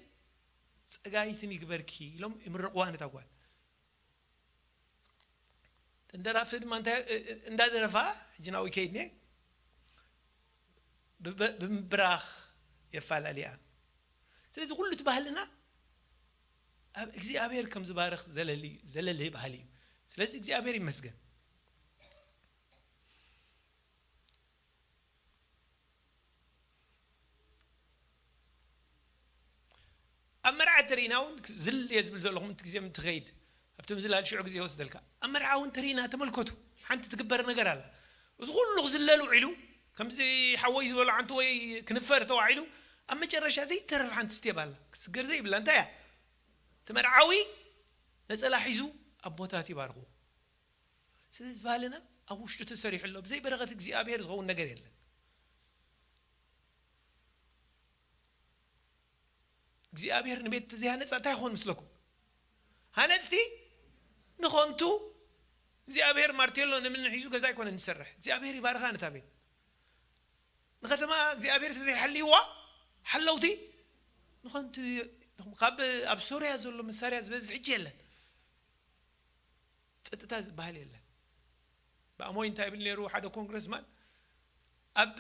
ጸጋይትን ይግበርኪ ኢሎም ይምርቕዋ ነታ ጓል። እተን ደራፍቲ ድማ እንታይ፣ እ-፣ እ-፣ እንዳደረፋ፣ ሕጂ ናብኡ ይከይድ እኒአ፣ ብ-፣ ብ-፣ ብምብራኽ የፋላልያ። ስለዚ ኩሉ እቲ ባህልና ኣብ እግዚኣብሔር ከም ዝባርኽ ዘለሊ-፣ ዘለሊ ባህሊ እዩ። ስለዚ እግዚኣብሔር ይመስገን። ኣብ መርዓ ተሪእና እውን ዝል እየ ዝብል ዘለኹ፣ ምንቲ ግዜ ምንቲ ኸይድ ኣብቲ ምዝላል ሽዑ ግዜ ይወስደልካ። ኣብ መርዓ እውን ተሪእና ተመልከቱ፣ ሓንቲ ትግበር ነገር ኣላ። እዚ ኩሉ ክዝለል ውዒሉ፣ ከምዚ ሓወይ ዝበሎ ዓንቱ ወይ ክንፈር ተዋዒሉ፣ ኣብ መጨረሻ ዘይተርፍ ሓንቲ ስቴብ ኣላ፣ ክትስገር ዘይብላ። እንታይ እያ? እቲ መርዓዊ ነጸላ ሒዙ ኣቦታት ይባርኽዎ። ስለዚ ባህልና ኣብ ውሽጡ ተሰሪሑ ኣሎ። ብዘይ በረኸት እግዚኣብሔር ዝኸውን ነገር የለን። እግዚኣብሔር ንቤት ተዘይሃነጸ እንታይ ይኾን ምስለኩም? ሃነጽቲ ንኸንቱ። እግዚኣብሔር ማርቴሎ ንምኒ ሒዙ ገዛ ኣይኮነን ዝሰርሕ። እግዚኣብሔር ይባርኻ ነታ ቤት። ንኸተማ እግዚኣብሔር ተዘይሓልይዋ ሓለውቲ ንኸንቱ። ካብ ኣብ ሶርያ ዘሎ መሳርያ ዝበዝሕ ሕጂ የለን። ጸጥታ ዝበሃል የለን። ብኣሞይ እንታይ ይብል ነይሩ ሓደ ኮንግረስማን? ኣብ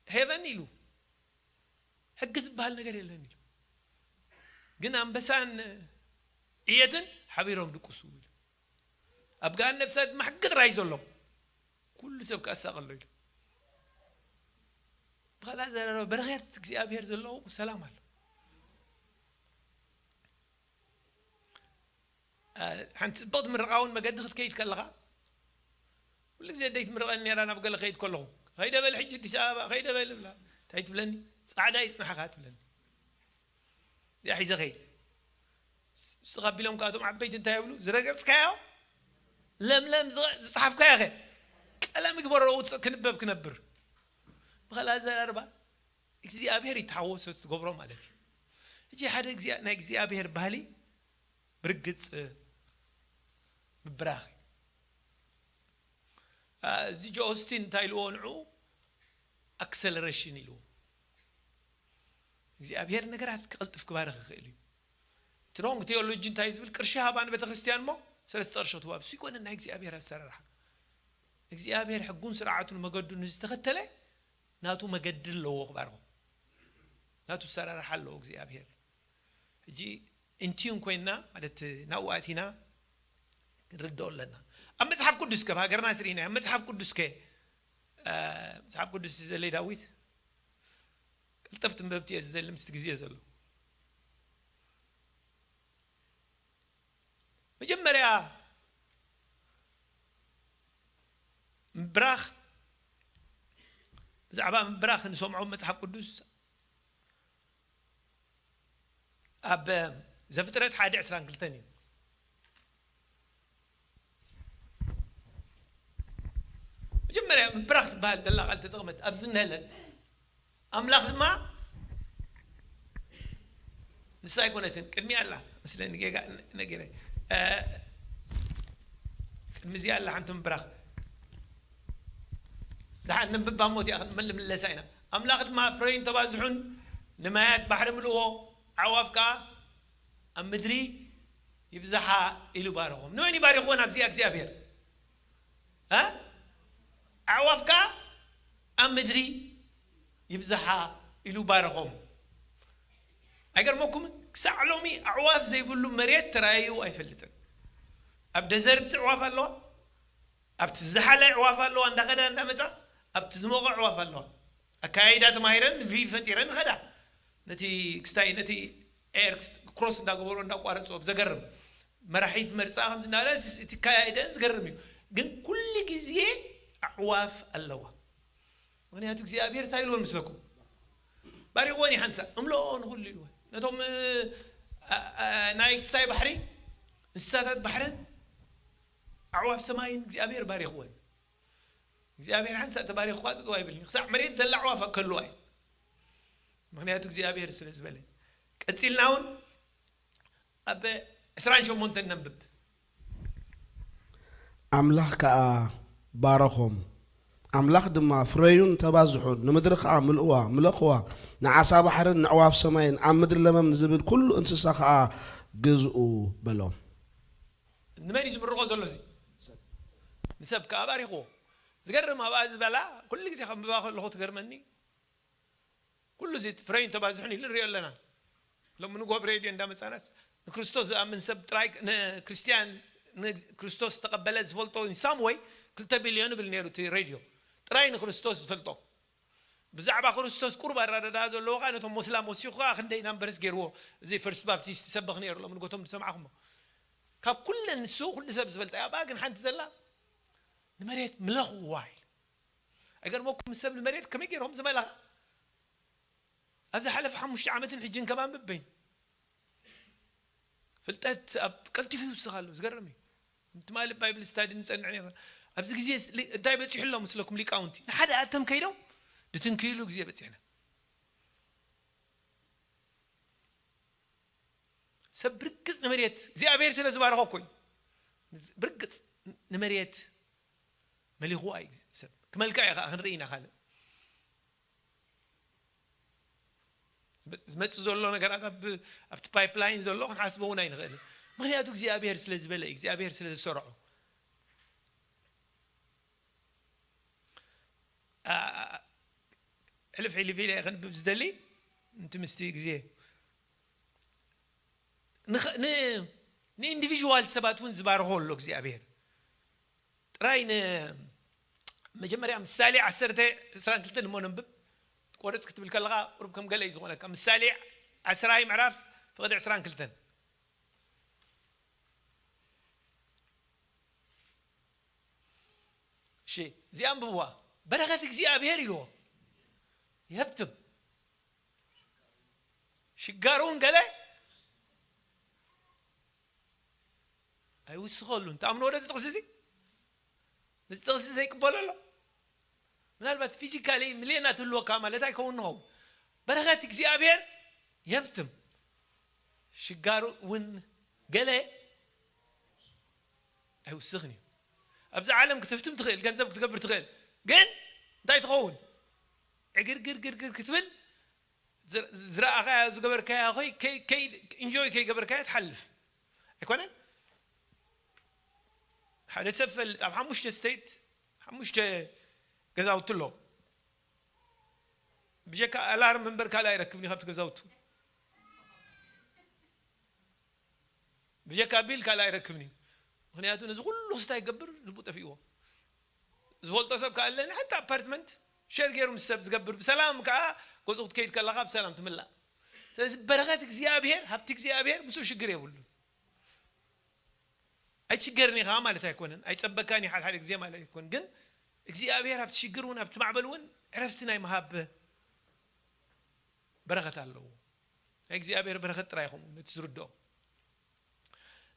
ሄቨን ኢሉ ሕጊ ዝበሃል ነገር የለን ኢሉ። ግን ኣንበሳን ዕየትን ሓቢሮም ድቁሱ ኢሉ። ኣብ ገሃነብ እሳት ድማ ሕጊ ጥራይ እዩ ዘሎ። ኩሉ ሰብ ክኣሳቕ ኣሎ ኢሉ። ብኻልእ ኣዘራርባ በረኸት እግዚኣብሔር ዘለዎ ሰላም ኣሎ። አ፣ ሓንቲ ጽብቕቲ ምርቓ እውን መገዲ ክትከይድ ከለኻ፣ ኩሉ ግዜ ኣደይ ትምርቐኒ ነይራ ናብ ገለ ከይድ ከለኹ። "ከይደ በል ሕጂ ኣዲስ ኣበባ፣ ከይደ በል" እብላ። እንታይ ትብለኒ? "ጻዕዳ ይጽናሕኻ" ትብለኒ። እዚኣ ሒዘ ከይድ። ስ-፣ ስቕ ኣቢሎም ከኣ እቶም ዓበይቲ እንታይ ይብሉ? "ዝረገጽካዮ ለምለም ዝቐ-፣ ዝጸሓፍካዮ ኸ ቀለም ይግበሮ ውጽእ ክንበብ ክነብር።" ብኻልእ ኣዘራርባ እግዚኣብሔር ይተሓወሶ ትገብሮ ማለት እዩ። ሕጂ ሓደ እግዚኣብ-፣ ናይ እግዚኣብሔር ባህሊ ብርግጽ ምብራኽ እዩ። አ፣ እዚ ጆ ኦስቲን እንታይ ኢልዎ ንዑ? ኣክሰለሬሽን ኢልዎ። እግዚኣብሔር ነገራት ክቕልጥፍ ክባርኽ ይኽእል እዩ። እቲ ሮንግ ቴዎሎጂ እንታይ ዝብል? ቅርሺ ሃባ ንቤተ ክርስቲያን እሞ ሰለስተ ቅርሺ ክትህባ። እሱ ይኮነ ናይ እግዚኣብሔር ኣሰራርሓ። እግዚኣብሔር ሕጉን ስርዓቱን መገዱን ዝተኸተለ ናቱ መገዲ ኣለዎ ክባርኾ። ናቱ ኣሰራርሓ ኣለዎ እግዚኣብሔር። ሕጂ ኢንቲዩን ኮይንና ማለት ናብኡ ኣቲና ክንርድኦ ኣለና። ኣብ መጽሓፍ ቅዱስ ከ፣ ኣብ ሃገርና ስርኢና፣ ኣብ መጽሓፍ ቅዱስ ከ፣ አ፣ መጽሓፍ ቅዱስ ዘለ ዳዊት፣ ቀልጠፍቲ ኣንበብቲ እየ ዝደሊ ምስቲ ግዜ ዘሎ። መጀመርያ ምብራኽ፣ ብዛዕባ ምብራኽ ንሰምዖ መጽሓፍ ቅዱስ ኣብ ዘፍጥረት ሓደ ዕስራን ክልተን እዩ። መጀመርያ ምብራኽ ትበሃል ዘላ ቃል ተጠቕመት ኣብዚ እንሀለን። ኣምላኽ ድማ ንሳ ኣይኮነትን፣ ቅድሚያ ኣላ መስለኒ፣ ጌጋ ነጊረ። እ፣ ቅድሚ እዚኣ ኣላ ሓንቲ ምብራኽ። ደሓን ነንብባ እሞ እቲኣ ክንመል-፣ ንምለሳ ኢና። ኣምላኽ ድማ ፍረዩን ተባዝሑን፣ ንማያት ባሕሪ ምልእዎ፣ ኣዕዋፍ ከኣ ኣብ ምድሪ ይብዝሓ ኢሉ ባረኾም። ንመን እዩ ባሪኽዎ ናብዚኣ እግዚኣብሔር? እ? ኣዕዋፍ ከኣ ኣብ ምድሪ ይብዝሓ ኢሉ ባረኾም። ኣይገርመኩምን? ክሳዕ ሎሚ ኣዕዋፍ ዘይብሉ መሬት ተራእዩ ኣይፈልጥን። ኣብ ደዘርት ኣዕዋፍ ኣለዋ፣ ኣብቲ ዝሓለ ኣዕዋፍ ኣለዋ፣ እንዳኸዳ እንዳመጻ፣ ኣብቲ ዝሞቐ ኣዕዋፍ ኣለዋ። ኣካያይዳ ተማሂረን፣ ቪ ፈጢረን ኸዳ። ነቲ ክስታይ፣ ነቲ ኤር ክሮስ እንዳገበሩ እንዳቋረጹ፣ ኣብ ዘገርም መራሒት መርጻ ከምዚ እንዳበለ እቲ፣ እቲ ኣካያይደን ዝገርም እዩ። ግን ኩሉ ግዜ ኣዕዋፍ ኣለዋ። ምኽንያቱ እግዚኣብሔር እንታይ ኢልወን ምስለኩም? ባሪኽወን እዩ ሓንሳእ፣ እምልኦ ንኹሉ ኢልወን። ነቶም፣ እ፣ እ፣ እ፣ ናይ ክስታይ ባሕሪ፣ እንስሳታት ባሕርን ኣዕዋፍ ሰማይን እግዚኣብሔር ባሪኽወን። እግዚኣብሔር ሓንሳእ ተባሪኽኳ ጥጥው ኣይብልን እዩ። ክሳዕ መሬት ዘላ ኣዕዋፍ ከልዋ እዩ። ምኽንያቱ እግዚኣብሔር ስለ ዝበለ። ቀጺልና እውን ኣብ ዕስራን ሸሞንተን ነንብብ። ኣምላኽ ከኣ ባረኾም። ኣምላኽ ድማ፣ "ፍረዩን ተባዝሑን፣ ንምድሪ ከኣ ምልእዋ፣ ምለኽዋ፣ ንዓሳ ባሕርን ንዕዋፍ ሰማይን፣ ኣብ ምድሪ ለመም ንዝብል ኩሉ እንስሳ ከኣ ግዝኡ" በሎም። ንመን እዩ ዝምርቖ ዘሎ እዚ? ንሰብ ከኣ ባሪኽዎ። ዝገርም ኣብኣ ዝበላ፣ ኩሉ ግዜ ከንብባ ከለኹ ትገርመኒ። ኩሉ እዚ ፍረዩን ተባዝሑን ኢሉ ንሪኦ ኣለና። ሎሚ ንጎ ኣብ ሬድዮ እንዳመጻናስ ንክርስቶስ ዝኣምን ሰብ ጥራይ፣ ንክርስትያን፣ ንክርስቶስ ዝተቐበለ ዝፈልጦ in some way ክልተ ቢልዮን ይብል ነይሩ እቲ ሬድዮ። ጥራይ ንክርስቶስ ዝፈልጦ። ብዛዕባ ክርስቶስ ቁሩብ ኣረዳድኣ ዘለዎ ኸኣ ነቶም ሞስላም ወሲኹ ኸኣ ክንደይ ናምበርስ ገይርዎ። እዚ ፈርስት ባፕቲስት ይሰብኽ ነይሩ ሎሚ ንጎ እቶም ዝሰማዕኹሞ። ካብ ኩለን ንሱ ኩሉ ሰብ ዝፈልጣ እያ። ኣብኣ ግን ሓንቲ ዘላ ንመሬት ምለኽዋ ኢሉ። ኣይገርመኩም? ሰብ ንመሬት ከመይ ገይሮም ዝመለኻ? ኣብ ዝሓለፈ ሓሙሽተ ዓመትን ሕጅን ከማን በበይኑ ፍልጠት ኣብ ቀልጢፉ ይውስኽ ኣሎ። ዝገርም እዩ። ትማሊ ባይብል ስታዲ ንጸንዕ ነርና። ኣብዚ ግዜ ስ-፣ ሊ-፣ እንታይ በጺሑ ኣሎ ምስለኩም ሊቃውንቲ? ንሓደ ኣተም ከይዶም ድትንክይሉ ግዜ በጺሕና። ሰብ ብርግጽ ንመሬት እግዚኣብሔር ስለ ዝባረኾ እኮ እዩ። ብርግጽ ንመሬት መሊኽዋ እዩ ሰብ። ክመልካ እዩ ኸዓ ክንርኢ ኢና ካልእ። ዝመ-፣ ዝመጽእ ዘሎ ነገራት ኣብ-፣ ኣብቲ ፓይፕላይን ዘሎ ክንሓስቦ እውን ኣይንኽእልን። ምኽንያቱ እግዚኣብሔር ስለ ዝበለ እዩ፣ እግዚኣብሔር ስለ ዝሰርዖ። ኣ-፣ ሕልፍ ሕልፍ ኢለ ከንብብ ዝደሊ፣ እንቲ ምስቲ ግዜ። ንኸ-፣ ን-፣ ንኢንዲቪዥዋል ሰባት እውን ዝባርኾ ኣሎ እግዚኣብሔር። ጥራይ ን-፣ መጀመርያ ምሳሌ ዓሰርተ ዕስራን ክልተን እሞ ነንብብ። ቆርጽ ክትብል ከለኻ ቁሩብ ከም ገለ እዩ ዝኾነካ። ምሳሌ ዓስራይ ምዕራፍ ፍቕዲ ዕስራን ክልተን። እሺ፣ እዚኣ ኣንብብዋ። በረኸት እግዚኣብሔር ኢልዎ ይሀብትም፣ ሽጋር እውን ገለ ኣይውስኸሉን። ትኣምንዎ ዶ እዚ ጥቕሲ እዚ? ነዚ ጥቕሲ ዘይቅበሎ ኣሎ? ምናልባት ፊዚካሊ ሚልዮናት ህልወካ ማለት ኣይከውን ንኸውን። በረኸት እግዚኣብሔር የብትም፣ ሽጋሩ እውን ገለ ኣይውስኽን እዩ። ኣብዚ ዓለም ክትህፍትም ትኽእል፣ ገንዘብ ክትገብር ትኽእል፣ ግን እንታይ ትኸውን? ዕግርግርግርግር ክትብል፣ ዝረ-፣ ዝረኣኻያ፣ ዝገበርካያ ኾይ-፣ ከይ-፣ ከይ-፣ ኢንጆይ ከይገበርካያ ትሓልፍ ኣይኮነን? ሓደ ሰብ ፈልጥ፣ ኣብ ሓሙሽተ ስቴት ሓሙሽተ ገዛውቲ ኣለዎ። ብጀካ ኣላርም እምበር ካልእ ኣይረክብን እዩ ካብቲ ገዛውቱ። ብጀካ ቢል ካልእ ኣይረክብን እዩ። ምኽንያቱ ነዚ ኩሉ ክስታይ ይገብር፣ ልቡ ጠፊእዎ። ዝፈልጦ ሰብ ከኣ ኣለኒ፣ ሓንቲ ኣፓርትመንት ሸር ገይሩ ምስ ሰብ ዝገብር፣ ብሰላም ከኣ ገዝኡ ክትከይድ ከለኻ ብሰላም ትምላእ። ስለዚ በረኸት እግዚኣብሔር፣ ሃብቲ እግዚኣብሔር ምስኡ ሽግር የብሉን። ኣይትሽገርን ኢኻ ማለት ኣይኮነን፣ ኣይጸበካን እዩ ሓደ ሓደ ግዜ ማለት ኣይኮነን። ግን እግዚኣብሔር ኣብቲ ሽግር እውን፣ ኣብቲ ማዕበል እውን ዕረፍቲ ናይ ምሃብ በረኸት ኣለዎ። ናይ እግዚኣብሔር በረኸት ጥራይ ይኸውን ነቲ ዝርድኦ።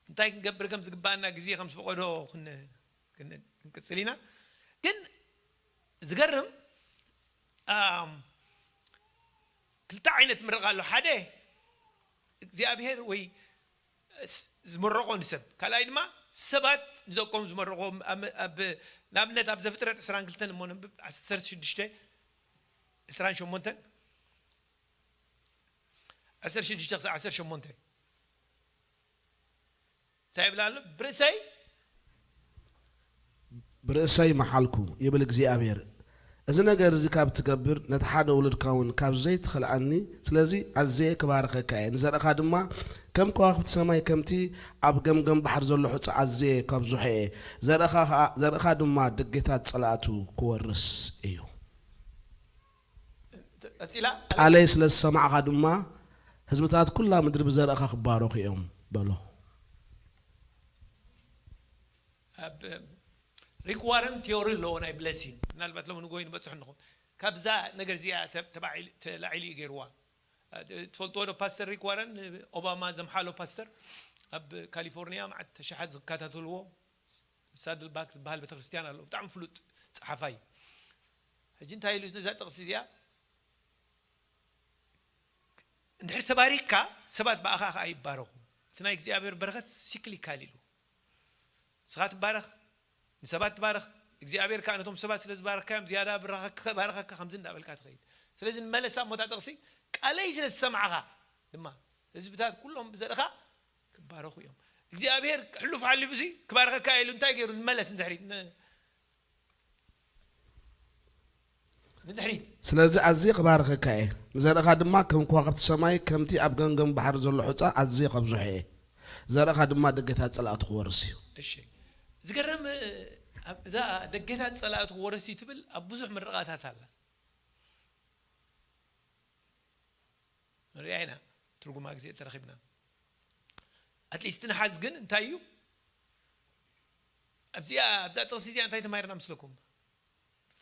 እንታይ ክንገብር ከም ዝግባኣና ግዜ ከም ዝፈቐዶ ክን-፣ ክን-፣ ክንቅጽል ኢና። ግን ዝገርም፣ ኣም፣ ክልተ ዓይነት ምርቓ ኣሎ። ሓደ እግዚኣብሔር ወይ ስ-፣ ዝምረቖ ንሰብ፣ ካልኣይ ድማ ሰባት ንደቆም ዝመረቑዎም ኣብ ኣብ ንኣብነት ኣብ ዘፍጥረት ዕስራን ክልተን እሞ ነንብብ ዓሰርተ ሽዱሽተ ዕስራን ሸሞንተን ዓሰርተ ሽዱሽተ ክሳብ ዓሰርተ ሸሞንተ እንታይ ይብል ኣሎ? ብርእሰይ ብርእሰይ መሓልኩ ይብል እግዚኣብሔር። እዚ ነገር እዚ ካብ ትገብር ነቲ ሓደ ውሉድካ እውን ካብ ዘይትኸልኣኒ፣ ስለዚ ኣዝየ ክባርኸካ እየ፣ ንዘርእኻ ድማ ከም ከዋኽብቲ ሰማይ ከምቲ ኣብ ገምገም ባሕሪ ዘሎ ሑጻ ኣዝየ ከብዝሖ እየ፣ ዘርእኻ ድማ ደጌታት ጸላእቱ ክወርስ እዩ። ቀጺላ ቃለይ ስለ ዝሰማዕኻ ድማ ህዝብታት ኩላ ምድሪ ብዘርእኻ ክባረኹ እዮም በሎ። ኣብ ሪክ ዋረን ቲዮሪ ኣለዎ ናይ ብለሲን ምናልባት ሎሚ ንጎይ ንበፅሑ ንኹን ካብዛ ነገር እዚኣ ተላዒሉ እዩ ገይርዋ። ትፈልጥዎ ዶ ፓስተር ሪክ ዋረን? ኦባማ ዘምሓሎ ፓስተር ኣብ ካሊፎርኒያ መዓት ተሻሓት ዝከታተልዎ ሳድል ባክ ዝበሃል ቤተክርስትያን ኣሎ። ብጣዕሚ ፍሉጥ ፀሓፋይ። ሕጂ እንታይ ኢሉ ነዛ ጥቕሲ እዚኣ እንድሕር ተባሪክካ ሰባት ብኣኻ ከዓ ይባረኹ። እቲ ናይ እግዚኣብሔር በረኸት ሲክሊካል ኢሉ ንስኻ ትባረኽ ንሰባት ትባረኽ እግዚኣብሔር ከዓ ነቶም ሰባት ስለ ዝባረካዮም ዝያዳ ባረኸካ ከምዚ እንዳበልካ ትኸይድ። ስለዚ ንመለሳ እሞታ ጥቕሲ ቃለይ ስለ ዝሰማዕኻ ድማ ህዝብታት ኩሎም ብዘርእኻ ክባረኹ እዮም። እግዚኣብሔር ሕሉፍ ሓሊፉ ሲ ክባረኸካ ኢሉ እንታይ ገይሩ ንመለስ ንድሕሪት ንድሕሪት ስለዚ ኣዝየ ክባርኸካ እየ፣ ንዘርእኻ ድማ ከም ከዋኽብቲ ሰማይ ከምቲ ኣብ ገምገም ባሕሪ ዘሎ ሑጻ ኣዝየ ከብዝሖ እየ። ዘርእኻ ድማ ደገታት ጸላእቱ ክወርስ እዩ። እሺ ዝገርም እዛ ደገታት ጸላእቱ ክወርስ እዩ ትብል ኣብ ብዙሕ ምርቓታት ኣላ። ንሪኣ ኢና ትርጉማ ግዜ ተረኺብና ኣትሊስት ንሓዝ ግን እንታይ እዩ ኣብዚኣ ኣብዛ ጥቕሲ እዚኣ እንታይ ተማሂርና ምስለኩም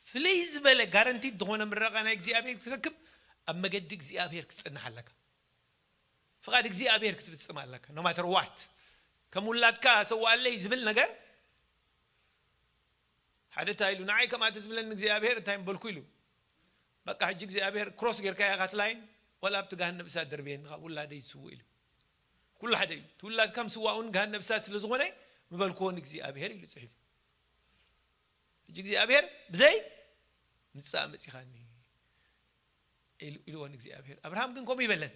ፍልይ ዝበለ ጋረንቲድ ዝኾነ ምረቓ ናይ እግዚኣብሔር ክትረክብ ኣብ መገዲ እግዚኣብሔር ክትጸንሕ ኣለካ ፍቓድ እግዚኣብሔር ክትፍጽም ኣለካ no matter what ከም ውላድካ ሰዋኣለይ ዝብል ነገር ሓደ እንታይ ኢሉ ንዓይ ከምኣ ተዝብለኒ እግዚኣብሔር እንታይ ምበልኩ ኢሉ በቃ ሕጂ እግዚኣብሔር ክሮስ ጌርካ ኢኻ ትላይን ዋላ ኣብቲ ገሃነብ እሳት ደርብየኒ ካብ ውላደይ ዝስውእ ኢሉ ኩሉ ሓደ እዩ እቲ ውላድካ ምስዋእ እውን ገሃነብ እሳት ስለ ዝኾነ ምበልክዎ ንእግዚኣብሔር ኢሉ ፅሒፉ ሕጂ እግዚኣብሔር ብዘይ ምፅፃእ መፂኻኒ ኢልዎ ንእግዚኣብሔር ኣብርሃም ግን ከምኡ ይበለን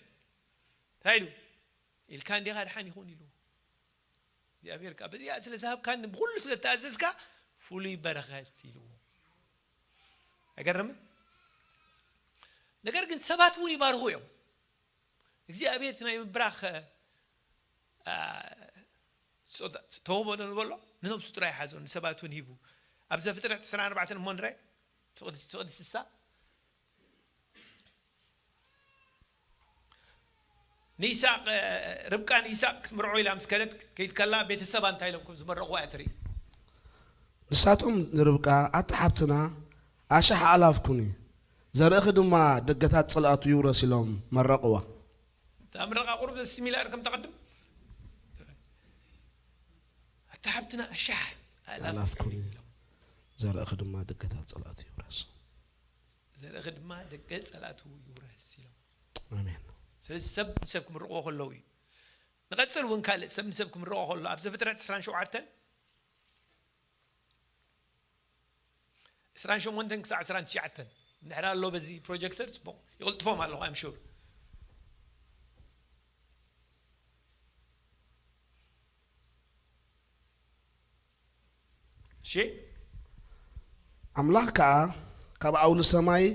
እንታይ ኢሉ ኢልካ እንዲኻ ድሓን ይኹን ኢልዎ እግዚኣብሔር ከዓ በዚኣ ስለ ዝሃብካኒ ብኩሉ ስለ ተኣዘዝካ ፍሉይ በረኸት ኢልዎ ኣይገርምን ነገር ግን ሰባት እውን ይባርኹ እዮም እግዚኣብሔር እቲ ናይ ምብራኽ ተውህቦ ዶ ንበሎ ንነብሱ ጥራይ ሓዞ ንሰባት እውን ሂቡ ኣብ ዘፍጥረት ዕስራን ኣርባዕተን እሞ ንረ ፍቕዲ ስሳ ንይስሐቅ ርብቃ ንይስሐቅ ክትምርዖ ኢላ ምስ ከደት ከይድ ከላ ቤተሰባ እንታይ ኢሎም ከም ዝመረቑዋ እያ ትርኢ። ንሳቶም ንርብቃ ኣታ ሓብትና ኣሻሕ ኣእላፍ ኩኒ፣ ዘርእኺ ድማ ደገታት ጽልኣቱ ይውረስ ኢሎም መረቕዋ። እታ ምረቓ ቁሩብ ደስ ኢላ ከም ተቐድም ኣታ ሓብትና ኣሻሕ ኣእላፍ ኩኒ፣ ዘርእኺ ድማ ደገታት ጽልኣቱ ይውረስ። ዘርእኺ ድማ ደገ ጸላእቱ ይውረስ ኢሎም። ኣሜን። ስለዚ ሰብ ንሰብ ክምርቕዎ ከለዉ እዩ። ንቐጽል እውን ካልእ ሰብ ንሰብ ክምርቖ ከሎ ኣብ ዘፍጥረት ዕስራን ሸውዓተን ዕስራን ሸሞንተን ክሳዕ ዕስራን ትሽዓተን እንድሕር ኣሎ በዚ ፕሮጀክተር ጽቡቕ ይቕልጥፎም ኣለኹ I'm sure። እሺ ኣምላኽ ከኣ ካብ ኣውሊ ሰማይ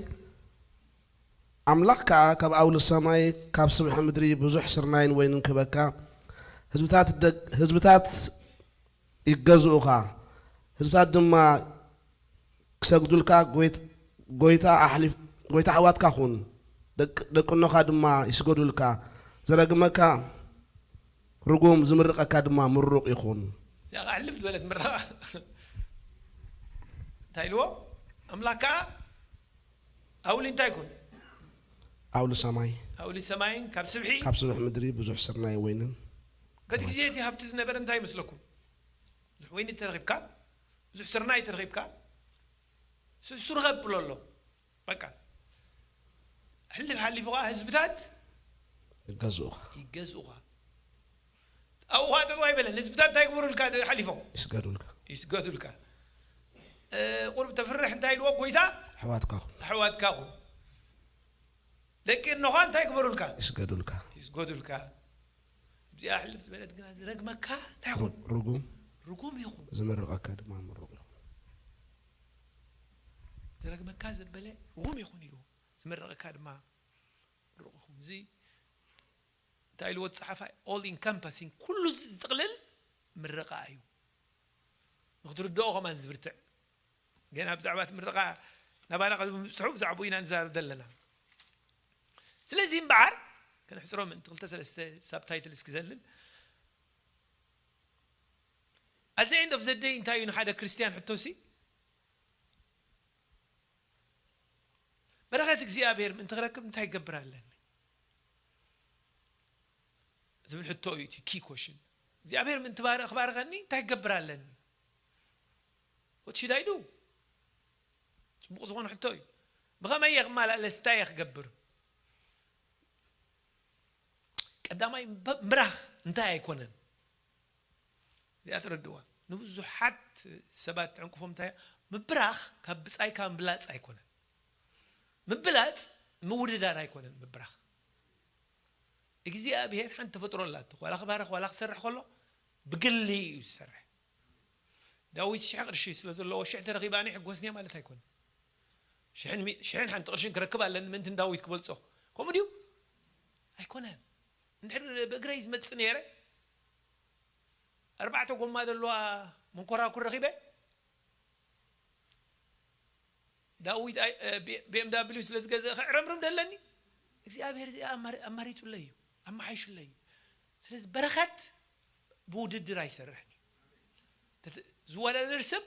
ኣምላኽ ከኣ ካብ ኣውሊ ሰማይ ካብ ስብሒ ምድሪ ብዙሕ ስርናይን ወይንን ክህበካ ህዝብታት ደግ ህዝብታት ይገዝኡኻ ህዝብታት ድማ ክሰግዱልካ ጎይታ ኣሕዋትካ ኩን፣ ደቂ እኖኻ ድማ ይስገዱልካ። ዝረግመካ ርጉም፣ ዝምርቐካ ድማ ምሩቕ ይኹን። እዚኣ ከዓ ሕልፍ ዝበለት ምረቓ። እንታይ ኢልዎ? ኣምላኽ ከዓ ኣውሊ እንታይ ይኹን? ኣውሊ ሰማይ። ኣውሊ ሰማይን ካብ ስብሒ። ካብ ስብሒ ምድሪ ብዙሕ ስርናይ ወይንን። በቲ ግዜ እቲ ሃብቲ ዝነበረ እንታይ ይመስለኩም? ብዙሕ ወይኒ ተረኺብካ፣ ብዙሕ ስርናይ ተረኺብካ፣ ስሱ ርኸብ ብሎ ኣሎ። በቃ ሕልፍ ሓሊፉ ከዓ ህዝብታት ይገዝኡኻ ይገዝኡኻ ኣብኡ ኸዓ ጠጠው ኣይበለን። ህዝብታት እንታይ ይግበሩልካ ሓሊፎም? ይስገዱልካ። ይስገዱልካ። እ፣ ቁሩብ ተፍርሕ እንታይ ኢልዎ ጎይታ? ኣሕዋትካ ኹን። ኣሕዋትካ ኹን። ደቂ እኖኻ እንታይ ይግበሩልካ? ይስገዱልካ። ይስገዱልካ። እዚኣ ሕልፍ ዝበለት ግና ዝረግመካ እንታይ ይኹን? ርጉም። ርጉም ይኹን። ዝመርቐካ ድማ ምሩቕ ይኹን። ዝረግመካ ዘበለ ርጉም ይኹን ኢሉ። ዝመረቐካ ድማ ምሩቕ ይኹን። እዚ እንታይ ኢልዎ እቲ ጸሓፋይ? All encompassing፣ ኩሉ ዝጥቕልል ምርቓ እዩ። ንኽትርድኦ ከማን ዝብርትዕ። ገና ብዛዕባ እቲ ምርቓ ናባና ቅድሚ ምብጽሑ ብዛዕባኡ ኢና ንዛረብ ዘለና። ስለዚ እምበኣር፣ ከነሕጽሮ ምእንቲ ክልተ ሰለስተ ሳብታይትልስ ክዘልል። At the end of the day እንታይ እዩ ንሓደ ክርስትያን ሕቶሲ? በረኸት እግዚኣብሔር ምእንቲ ክረክብ እንታይ ክገብር ኣለኒ? ዝብል ሕቶ እዩ እቲ key question። እግዚኣብሔር ምእንቲ ባር-፣ ክባርኸኒ እንታይ ክገብር ኣለኒ? What should I do? ጽቡቕ ዝኾነ ሕቶ እዩ። ብኸመይ እየ ክመላለስ? እንታይ እየ ክገብር? ቀዳማይ ምብ-፣ ምብራኽ እንታይ ኣይኮነን? እዚኣ ተረድእዋ። ንብዙሓት ሰባት ትዕንቅፎም እንታይ እያ? ምብራኽ ካብ ብጻይካ ምብላጽ ኣይኮነን። ምብላጽ ምውድዳር ኣይኮነን ምብራኽ። እግዚኣብሔር ሓንቲ ተፈጥሮ ኣላቶ። ዋላ ክባርኽ፣ ዋላ ክሰርሕ ከሎ ብግሊ እዩ ዝሰርሕ። ዳዊት ሽሕ ቅርሺ ስለ ዘለዎ ሽሕ ተረኺባኒ ሕጎስኒ እየ ማለት ኣይኮነን። ሽሕን ሚ-፣ ሽሕን ሓንቲ ቅርሽን ክረክብ ኣለኒ ምእንቲ ንዳዊት ክበልጾ። ከምኡ ድዩ? ኣይኮነን። እንድሕር ብእግረይ ዝመጽእ ነይረ፣ ኣርባዕተ ጎማ ዘለዋ መንኮራኩር ረኺበ፣ ዳዊት ኣይ-፣ እ፣ ቢ-፣ ቢ ኤም ዳብሊው ስለ ዝገዝአ ክዕረምርም ደለኒ? እግዚኣብሔር እዚ ኣማሪ-፣ ኣማሪጹለይ እዩ፣ ኣመሓይሹለይ እዩ። ስለዚ በረኸት ብውድድር ኣይሰርሕን እዩ። ተተ-፣ ዝወዳደር ሰብ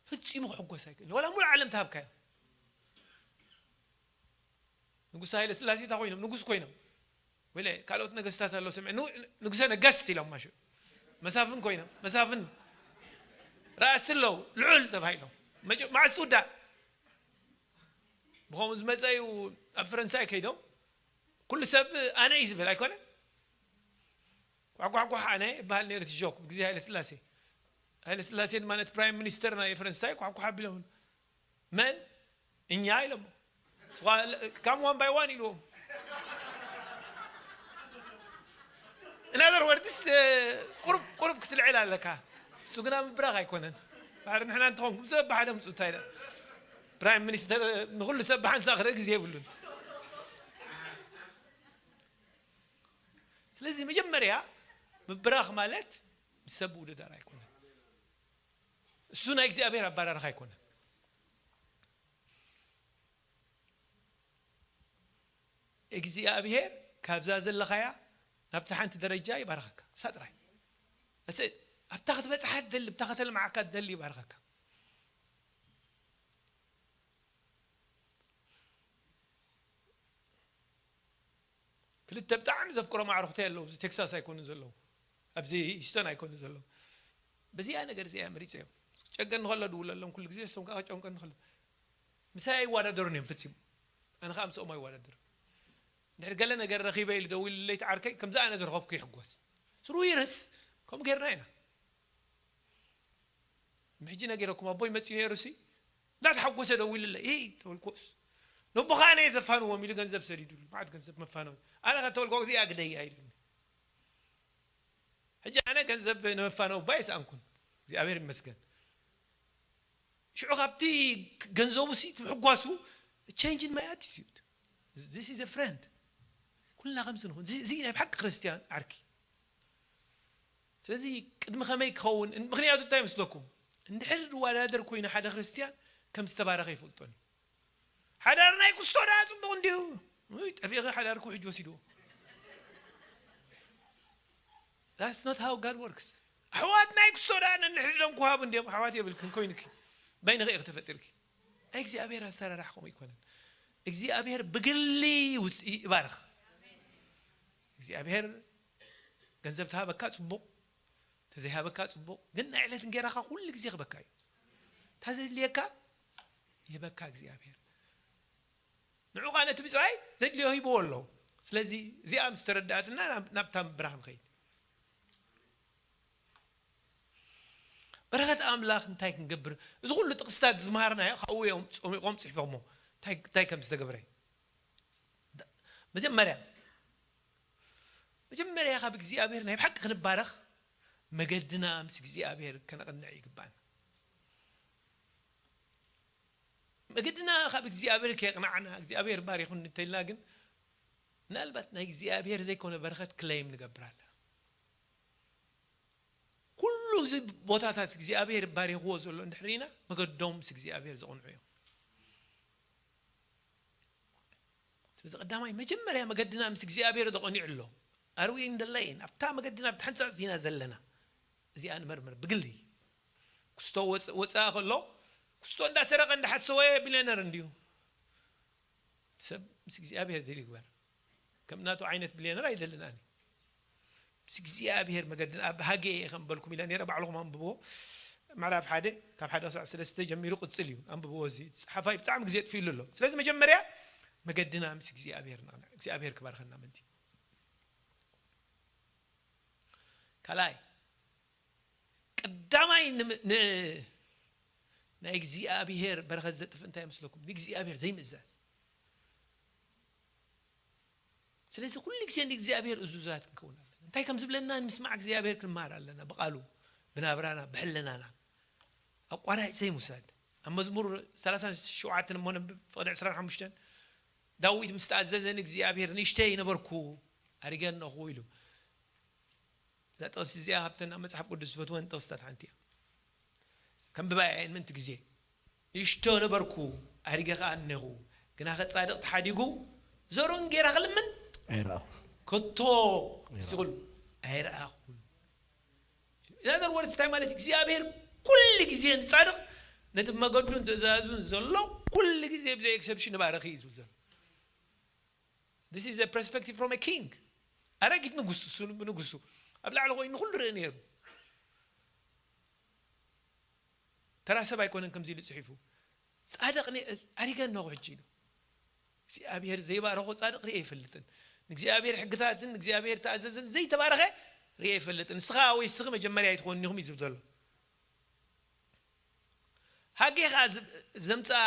ፈጺሙ ክሕጎስ ኣይክእልን። ዋላ ሙሉእ ዓለም ተሃብካዮ። ንጉስ ሃይለ ስላሴ እንታይ ኮይኖም? ንጉስ ኮይኖም። ወይለ ካልኦት ነገስታት ኣለዉ፣ ስምዒ፣ ኑ-፣ ንጉሰ ነገስት ኢሎም ማሹ። መሳፍን ኮይኖም፣ መሳፍን። ራእሲ ኣለዉ፣ ልዑል ተባሂሎም። መጨ-፣ መዓስ ትውዳእ? ብኸምኡ ዝመጸ እዩ ኣብ ፈረንሳይ ከይዶም። ኩሉ ሰብ ኣነ እዩ ዝብል ኣይኮነን። ኳሕኳሕኳሕ ኣነ ይበሃል ነይሩ እቲ ጆክ ብግዜ ሃይለ ስላሴ። ሃይለ ስላሴ ድማ ነቲ ፕራይም ሚኒስተር ናይ ፈረንሳይ ኳሕኳሕ ኣቢሎም፣ መን? እኛ ኢሎሞ። ስኻ-፣ come one by one ኢልዎም። In other words፣ እ፣ ቁሩብ፣ ቁሩብ ክትልዕል ኣለካ። እሱ ግና ምብራኽ ኣይኮነን። ባሕሪ ንሕና እንተኾንኩም ሰብ ብሓደ ምጹ እንታይ ኢለ። ፕራይም ሚኒስተር ንኹሉ ሰብ ብሓንሳእ ክርኢ ግዜ የብሉን። ስለዚ መጀመርያ ምብራኽ ማለት ምስ ሰብ ምውድዳር ኣይኮነን። እሱ ናይ እግዚኣብሔር ኣባራርኻ ኣይኮነን። እግዚኣብሔር ካብዛ ዘለኻያ ናብታ ሓንቲ ደረጃ ይባርኸካ። እሳ ጥራይ። እስ-፣ ኣብታ ክትበጽሓ ትደሊ፣ ኣብታ ከተልምዓካ ትደሊ ይባርኸካ። ክልተ ብጣዕሚ ዘፍቅሮም ኣዕሩኽተይ ኣለዉ። ኣብዚ ቴክሳስ ኣይኮኑን ዘለዉ። ኣብዚ ሂስቶን ኣይኮኑን ዘለዉ። በዚኣ ነገር እዚኣ መሪጸዮም። ጨንቀኒ ከሎ ድውለሎም ኩሉ ግዜ፣ እሶም ከኣ ከጨንቀኒ ከሎ። ምሳይ ኣይወዳደሩን እዮም ፈጺሙ። ኣነ ከኣ ምስኦም ኣይወዳደርን። እንድሕር ገለ ነገር ረኺበ ኢሉ ደዊሉለይ እቲ ዓርከይ፣ ከምዚ ኣነ ዝረኸብኩ ይሕጎስ። ስሩ ይርስ፣ ከምኡ ጌርና ኢና። ሕጂ ነጊረኩም፣ ኣቦይ መጺኡ ነይሩ ሲ፣ እንዳተሓጎሰ ደዊሉለይ፣ "እይ" ተበልኩስ። ነቦኻ ኣነ እየ ዘፋንዎም ኢሉ ገንዘብ ሰዲዱሉ፣ መዓት ገንዘብ መፋነዊ። ኣነ ከተበልኩ፣ "እዚኣ ግደያ" ኢሉኒ። ሕጂ ኣነ ገንዘብ ንመፋነዊ እባ ኣይሰኣንኩን፣ እግዚኣብሔር ይመስገን። ሽዑ ካብቲ ገንዘቡ ሲ፣ እቲ ምሕጓሱ፣ change in my attitude። This is a friend። ኩልና ከምዚ ንኹን። እዚ፣ እዚ ናይ ብሓቂ ክርስትያን ዓርኪ። ስለዚ ቅድሚ ከመይ ክኸውን፣ ምኽንያቱ እንታይ ይመስለኩም? እንድሕር ዝወዳደር ኮይኑ ሓደ ክርስትያን ከም ዝተባረኸ ይፈልጦን እዩ። ሓዳር ናይ ኩስቶ ደኣ ጽቡቕ እንድዩ። ውይ፣ ጠፊእኺ ሓዳርኩ ሕጂ ወሲድዎ። That's not how God works። ኣሕዋት ናይ ኩስቶ ደኣ ነንሕድዶም ክወሃቡ እንድዮም። ኣሕዋት የብልክን፣ ኮይንኪ። በይንኺ ኢኺ ተፈጢርኪ። ናይ እግዚኣብሔር ኣሰራርሓ ከምኡ ኣይኮነን። እግዚኣብሔር ብግሊ ይውስ-፣ ይ-፣ ይባርኽ። እግዚኣብሔር ገንዘብ ተሃበካ ጽቡቕ፣ ተዘይሃበካ ጽቡቕ፣ ግን ናይ ዕለት እንጌራኻ ኩሉ ግዜ ክበካ እዩ። እንታ ዘድልየካ ይህበካ እግዚኣብሔር። ንዑ ኸኣ ነቲ ብጻይ ዘድልዮ ሂብዎ ኣሎ። ስለዚ እዚኣ ምስ ተረዳእትና ናብ-፣ ናብታ ምብራኽ ንኸይድ። በረኸት ኣምላኽ እንታይ ክንገብር? እዚ ኩሉ ጥቕስታት ዝመሃርናዮ ካብኡ እዮም ጾሚቖም ጽሒፎሞ። እንታይ እንታይ ከም ዝተገብረ። መጀመርያ መጀመርያ ካብ እግዚኣብሔር ናይ ብሓቂ ክንባረኽ መገድና ምስ እግዚኣብሔር ከነቕንዕ ይግባና። መገድና ካብ እግዚኣብሔር ከየቕናዕና እግዚኣብሔር ባሪኹኒ እንተልና ግን ምናልባት ናይ እግዚኣብሔር ዘይኮነ በረኸት ክለይም ንገብር ኣለና። ኩሉ እዚ ቦታታት እግዚኣብሔር ባሪኽዎ ዘሎ እንድሕር ኢና መገዶም ምስ እግዚኣብሔር ዘቕንዑ እዮም። ስለዚ ቀዳማይ መጀመርያ መገድና ምስ እግዚኣብሔር ተቐኒዑ ኣሎ። ኣርዊ እንደለይን ኣብታ መገድና ኣብቲ ሓንፃፅ ዲና ዘለና እዚኣ ንመርምር ብግሊ። ክስቶ ወፃ ከሎ ክስቶ እንዳሰረቀ እንዳሓሰወ ቢልዮነር እንድዩ። ሰብ ምስ እግዚኣብሔር ድል ይግበር። ከም ናቱ ዓይነት ቢልዮነር ኣይደልን ኣነ። ምስ እግዚኣብሔር መገድና ኣብ ሃጌ እየ ከም በልኩም ኢለ ነረ። ባዕልኹም ኣንብብዎ። ምዕራፍ ሓደ ካብ ሓደ ክሳዕ ሰለስተ ጀሚሩ ቅፅል እዩ። ኣንብብዎ። እዚ እቲ ፀሓፋይ ብጣዕሚ ግዜ ጥፊእሉ ኣሎ። ስለዚ መጀመርያ መገድና ምስ እግዚኣብሔር ንቕንዕ። እግዚኣብሔር ክባርኸና ምእንቲ። ካልኣይ ቀዳማይ ን- ን- ናይ እግዚኣብሔር በረኸት ዘጥፍእ እንታይ ይመስለኩም? ንእግዚኣብሔር ዘይምእዛዝ። ስለዚ ኩሉ ግዜ ንእግዚኣብሔር እዙዛት ክንከውን ኣለና። እንታይ ከም ዝብለና ንምስማዕ እግዚኣብሔር ክንመሃር ኣለና። ብቃሉ፣ ብናብራና፣ ብሕልናና ኣቋራጭ ዘይምውሳድ። ኣብ መዝሙር ሰላሳን ሸውዓተን እሞ ነንብብ፣ ፍቕዲ ዕስራን ሓሙሽተን ዳዊት ምስ ተኣዘዘ ንእግዚኣብሔር ንእሽተይ ነበርኩ ኣሪገ ኣለኹ ኢሉ። እዛ ጥቕሲ እዚኣ ካብተን ኣብ መጽሓፍ ቅዱስ ዝፈትወን ጥቕስታት ሓንቲ እያ። ከንብባ እየ ምእንቲ ግዜ። ንእሽቶ ነበርኩ ኣሪገ ኸኣ እኔኹ፣ ግናኸ ጻድቕ ተሓዲጉ ዘርኡን ጌራ ክልምን ኣይረኣኹን። ከቶ ይኹን ኣይረኣኹን። In other words እንታይ ማለት እዩ? እግዚኣብሔር ኩሉ ግዜ ንጻድቕ ነቲ መገዱን ትእዛዙን ዘሎ ኩሉ ግዜ ብዘይ ኤክሰፕሽን ንባረኺ እዩ ዝብል ዘሎ። This is a perspective from a king. ኣረጊት ንጉስ እሱ ንጉሱ ኣብ ላዕሊ ኮይኑ ንኩሉ ርኢ ነይሩ። ተራ ሰብ ኣይኮነን ከምዚ ኢሉ ጽሒፉ። ጻድቕ ነ- ኣሪገ ኣለኹ ሕጂ ኢሉ። እግዚኣብሔር ዘይባረኾ ጻድቕ ርኤ ኣይፈልጥን። ንእግዚኣብሔር ሕግታትን ንእግዚኣብሔር ተኣዘዘን ዘይተባረኸ ርኤ ኣይፈልጥን። ንስኻ ወይ ንስኺ መጀመርያ ኣይትኾኑን ኢኹም እዩ ዝብል ዘሎ። ሃጌ ኸዓ ዝ- ዘምፅኣ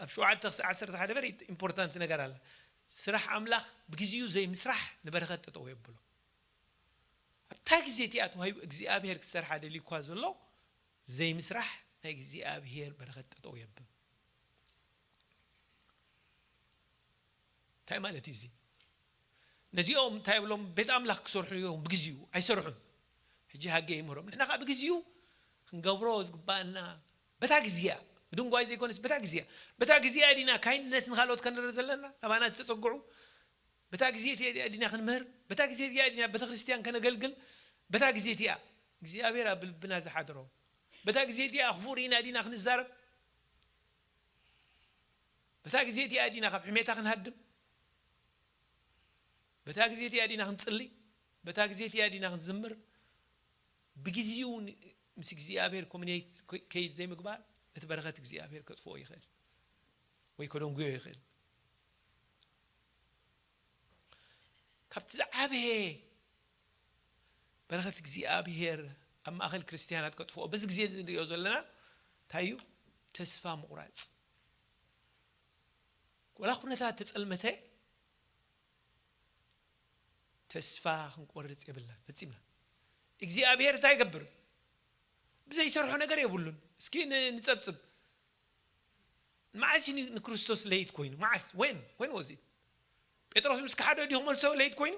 ኣብ ሸውዓተ ክሳዕ ዓሰርተ ሓደ very important ነገር ኣላ። ስራሕ ኣምላኽ ብግዜኡ ዘይምስራሕ ንበረኸት ጠጠው የብሎ። ኣብታ ግዜ እቲኣ ተዋሂቡ እግዚኣብሔር ክሰርሓ ደልዩ እኳ ዘሎ ዘይምስራሕ ናይ እግዚኣብሔር በረኸት ጠጠው የብል። እንታይ ማለት እዩ እዚ? ነዚኦም እንታይ ብሎም ቤት ኣምላኽ ክሰርሑ እዮም ብግዜኡ ኣይሰርሑን። ሕጂ ሃገ ይምህሮም ንሕና ከዓ ብግዜኡ ክንገብሮ ዝግባኣና በታ ግዜያ ብድንጓይ ዘይኮነስ በታ ግዜያ በታ ግዜያ ዲና ካይንድነስ ንካልኦት ከንርኢ ዘለና ናባና ዝተፀግዑ በታ ግዜ እቲኣ ዲና ክንምህር በታ ግዜ እቲኣ ዲና ቤተክርስትያን ከነገልግል በታ ግዜ እቲኣ እግዚኣብሔር ኣብ ልብና ዝሓድሮ በታ ግዜ እቲኣ ክፉእ ርኢና ዲና ክንዛረብ በታ ግዜ እቲኣ ዲና ካብ ሕሜታ ክንሃድም በታ ግዜ እቲኣ ዲና ክንፅሊ በታ ግዜ እቲኣ ዲና ክንዝምር ብግዜኡ ምስ እግዚኣብሔር ኮሚኒኬት ከይድ ዘይምግባር ነቲ በረኸት እግዚኣብሔር ከጥፍኦ ይኽእል ወይ ከደንጉዮ ይኽእል። ካብቲ ዝዓበየ በረኸት እግዚኣብሔር ኣብ ማእኸል ክርስትያናት ከጥፍኦ በዚ ግዜ እዚ ንሪኦ ዘለና እንታይ እዩ? ተስፋ ምቑራፅ። ወላ ኩነታት ተፀልመተ ተስፋ ክንቆርፅ የብልና ፈፂምና። እግዚኣብሔር እንታይ ይገብር? ብዘይሰርሖ ነገር የብሉን። እስኪ ንፀብፅብ። መዓስ እዩ ንክርስቶስ ለይት ኮይኑ? መዓስ? ወን ወን ወዚ ጴጥሮስ ምስ ከሓደ ዲኹ መልሶ ለይት ኮይኑ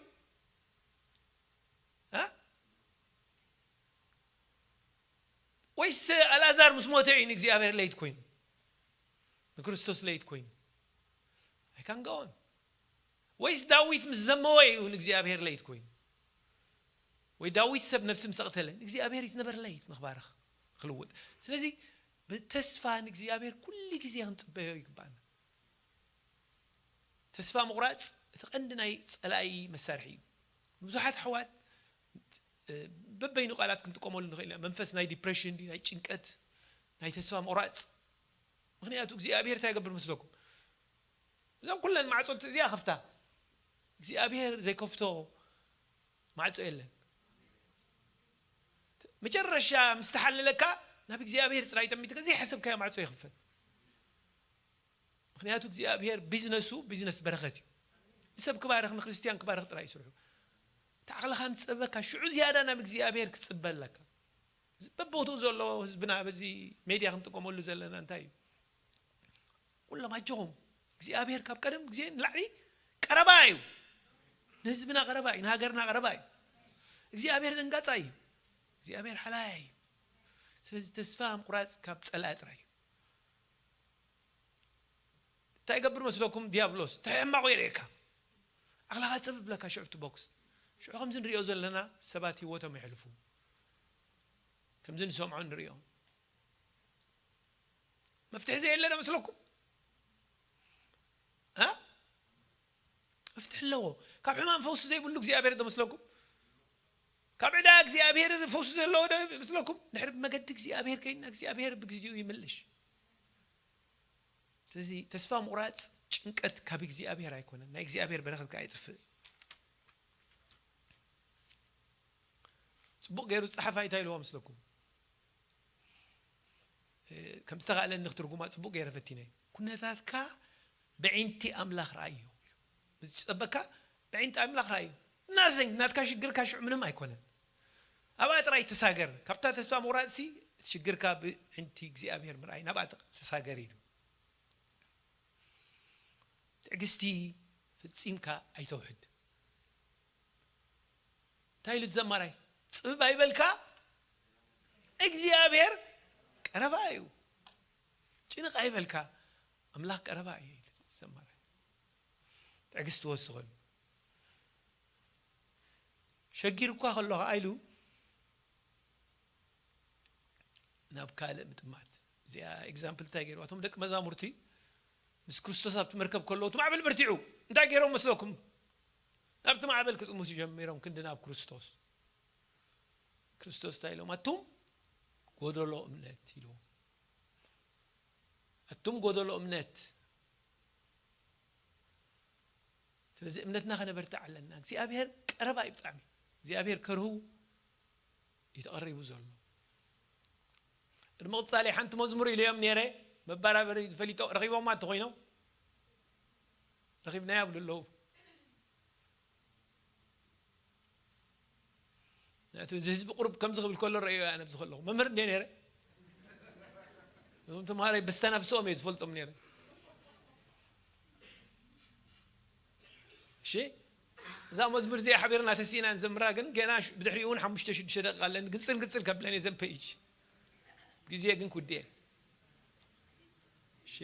ወይስ ኣልኣዛር ምስ ሞተ እዩ ንእግዚኣብሔር ለይት ኮይኑ ንክርስቶስ ለይት ኮይኑ? ኣይካንጋኦን ወይስ ዳዊት ምስ ዘመወ እዩ ንእግዚኣብሔር ለይት ኮይኑ? ወይ ዳዊት ሰብ ነብሲ ምስ ኣቕተለ ንእግዚኣብሔር እዩ ዝነበር ለይት ንክባርኽ ክልውጥ። ስለዚ ብተስፋ ንእግዚኣብሔር ኩሉ ግዜ ክንፅበዮ ይግባኣና። ተስፋ ምቑራፅ እቲ ቀንዲ ናይ ፀላኢ መሳርሒ እዩ። ንብዙሓት ኣሕዋት በበይኑ ቃላት ክንጥቀመሉ ንኽእል ኢና። መንፈስ ናይ ዲፕሬሽን ድዩ ናይ ጭንቀት ናይ ተስፋ ምቑራፅ? ምኽንያቱ እግዚኣብሔር እንታይ ይገብር መስለኩም? እዞም ኩለን ማዕፆ እዚኣ ከፍታ እግዚኣብሔር ዘይከፍቶ ማዕፆ የለን። መጨረሻ ምስ ተሓለለካ ናብ እግዚኣብሔር ጥራይ ጠሚትካ ዘይሓሰብካዮ ማዕጾ ይኽፈት። ምኽንያቱ እግዚኣብሔር ቢዝነሱ ቢዝነስ በረኸት እዩ። ንሰብ ክባርኽ፣ ንክርስትያን ክባርኽ ጥራይ ይስርሑ። ታዕቕልኻ ምስ ጸበካ ሽዑ ዝያዳ ናብ እግዚኣብሔር ክትጽበ ኣለካ። በቦትኡ ዘሎ ህዝብና በዚ ሜድያ ክንጥቀመሉ ዘለና እንታይ እዩ? ኩሎም ኣጆኹም፣ እግዚኣብሔር ካብ ቀደም ግዜ ንላዕሊ ቀረባ እዩ። ንህዝብና ቀረባ እዩ፣ ንሃገርና ቀረባ እዩ። እግዚኣብሔር ደንጋጻ እዩ። እግዚኣብሔር ሓላያ እዩ። ስለዚ ተስፋ ምቁራጽ ካብ ጸላኢ ጥራይ እዩ። እንታይ ይገብር መስለኩም? ዲያብሎስ ተሕማቑ የርእየካ። ኣኽላኻ ጽብብ ብለካ ሽዑ እቲ ቦክስ። ሽዑ ከምዚ ንሪኦ ዘለና ሰባት ህይወቶም የሕልፉ። ከምዚ ንሰምዖ ንሪኦ። መፍትሒ ዘየለ ዶ መስለኩም? እ? መፍትሒ ኣለዎ። ካብ ሕማም ፈውሲ ዘይብሉ እግዚኣብሔር ዶ መስለኩም? ካብ ዕዳ እግዚኣብሔር ፈውሲ ዘለዎ ዶ መስለኩም? ድሕሪ ብመገዲ እግዚኣብሔር ከይድና እግዚኣብሔር ብግዚኡ ይምልሽ። ስለዚ ተስፋ ምቑራጽ ጭንቀት ካብ እግዚኣብሔር ኣይኮነን። ናይ እግዚኣብሔር በረኸት ከኣ ይጥፍእ። ጽቡቕ ገይሩ ዝጸሓፋ እንታይ ኢልዋ መስለኩም? እ፣ ከም ዝተኻእለኒ ክትርጉማ ጽቡቕ ገይረ ፈቲነ። ኩነታትካ ብዒንቲ ኣምላኽ ረኣዮ። ምስ ዝጸበካ ብዒንቲ ኣምላኽ ረኣዮ። ናቲንግ፣ ናትካ ሽግርካ ሽዑ ምንም ኣይኮነን። ኣብኣ ጥራይ ተሳገር። ካብታ ተስፋ ምቑራጽሲ እቲ ሽግርካ ብዒንቲ እግዚኣብሔር ምርኣይ ናብኣ ተሳገር ኢሉ። ትዕግስቲ ፈጺምካ ኣይተውሕድ። እንታይ ኢሉ ዘማራይ? ጽብብ ኣይበልካ፣ እግዚኣብሔር ቀረባ እዩ። ጭንቕ ኣይበልካ፣ ኣምላኽ ቀረባ እዩ ኢሉ ዘማራይ። ትዕግስቲ ወስኸሉ። ሸጊር እኳ ከሎ ኸዓ ኢሉ ናብ ካልእ ምጥማት። እዚኣ ኤግዛምፕል እንታይ ገይርዋ? እቶም ደቂ መዛሙርቲ ምስ ክርስቶስ ኣብቲ መርከብ ከለዉ እቲ ማዕበል በርቲዑ እንታይ ገይሮም መስለኩም? ናብቲ ማዕበል ክጥምቱ ጀሚሮም ክንዲ ናብ ክርስቶስ። ክርስቶስ እንታይ ኢሎም? ኣቱም ጎደሎ እምነት ኢልዎም። ኣቱም ጎደሎ እምነት። ስለዚ እምነትና ከነበርትዕ ኣለና። እግዚኣብሔር ቀረባ እዩ ብጣዕሚ። እግዚኣብሔር ከርህው እዩ ተቐሪቡ ዘሎ። ቅድሚ ቅጻለይ ሓንቲ መዝሙር ኢለዮም ነይረ፣ መባራበሪ ዝፈሊጦ ረኺቦማ እንተኾይኖም፣ ረኺብናያ ይብሉ ኣለዉ። ምኽንያቱ እዚ ህዝቢ ቁሩብ ከምዚ ክብል ከሎ ረእዮ ኣነ ኣብዚ ከለኹ። መምህር እንድየ ነይረ። እዞም ተምሃራይ በስተናፍስኦም እየ ዝፈልጦም ነይረ። እሺ፣ እዛ መዝሙር እዚኣ ሓቢርና ተሲእና ንዘምራ፣ ግን ገና ሽ-፣ ብድሕሪኡ እውን ሓሙሽተ ሽዱሽተ ደቂቃ ኣለኒ። ግጽል ግጽል ከብለን እየ ዘን ፔጅ። ግዜ ግን ክውድእ እየ። እሺ።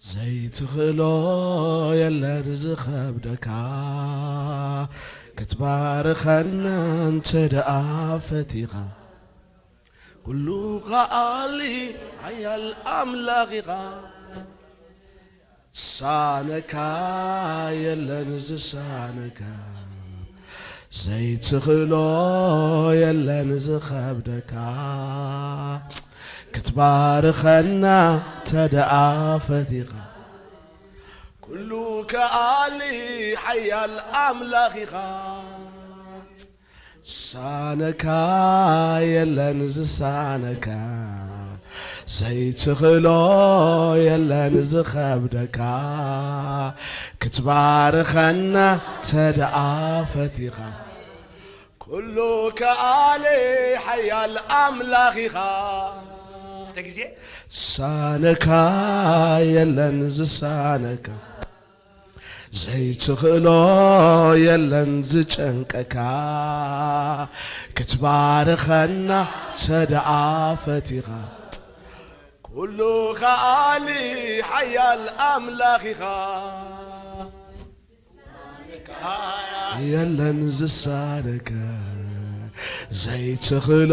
ዘይትኽእሎ የለን ዝኸብደካ፣ ክትባርኸና እንተ ደኣ ፈቲኻ። ኩሉ ከኣሊ ሓያል ኣምላኽ ኢኻ። ዝሳነካ የለን ዝሳነካ፣ ዘይትኽእሎ የለን ዝኸብደካ። ክትባርኸና ተደኣ ፈቲኻ፣ ኩሉ ከኣሊ ሓያል ኣምላኽ ኢኻ። ዝሳነካ የለን ዝሳነካ፣ ዘይትኽእሎ የለን ዝኸብደካ። ክትባርኸና ተደኣ ፈቲኻ፣ ኩሉ ከኣሊ ሓያል ኣምላኽ ኢኻ። ክልተ ግዜ። ዝሳነካ የለን ዝሳነካ፣ ዘይትኽእሎ የለን ዝጨንቀካ። ክትባርኸና ተደኣ ፈቲኻ፣ ኩሉ ከኣሊ ሓያል ኣምላኽ ኢኻ። የለን ዝሳነካ፣ ዘይትኽእሎ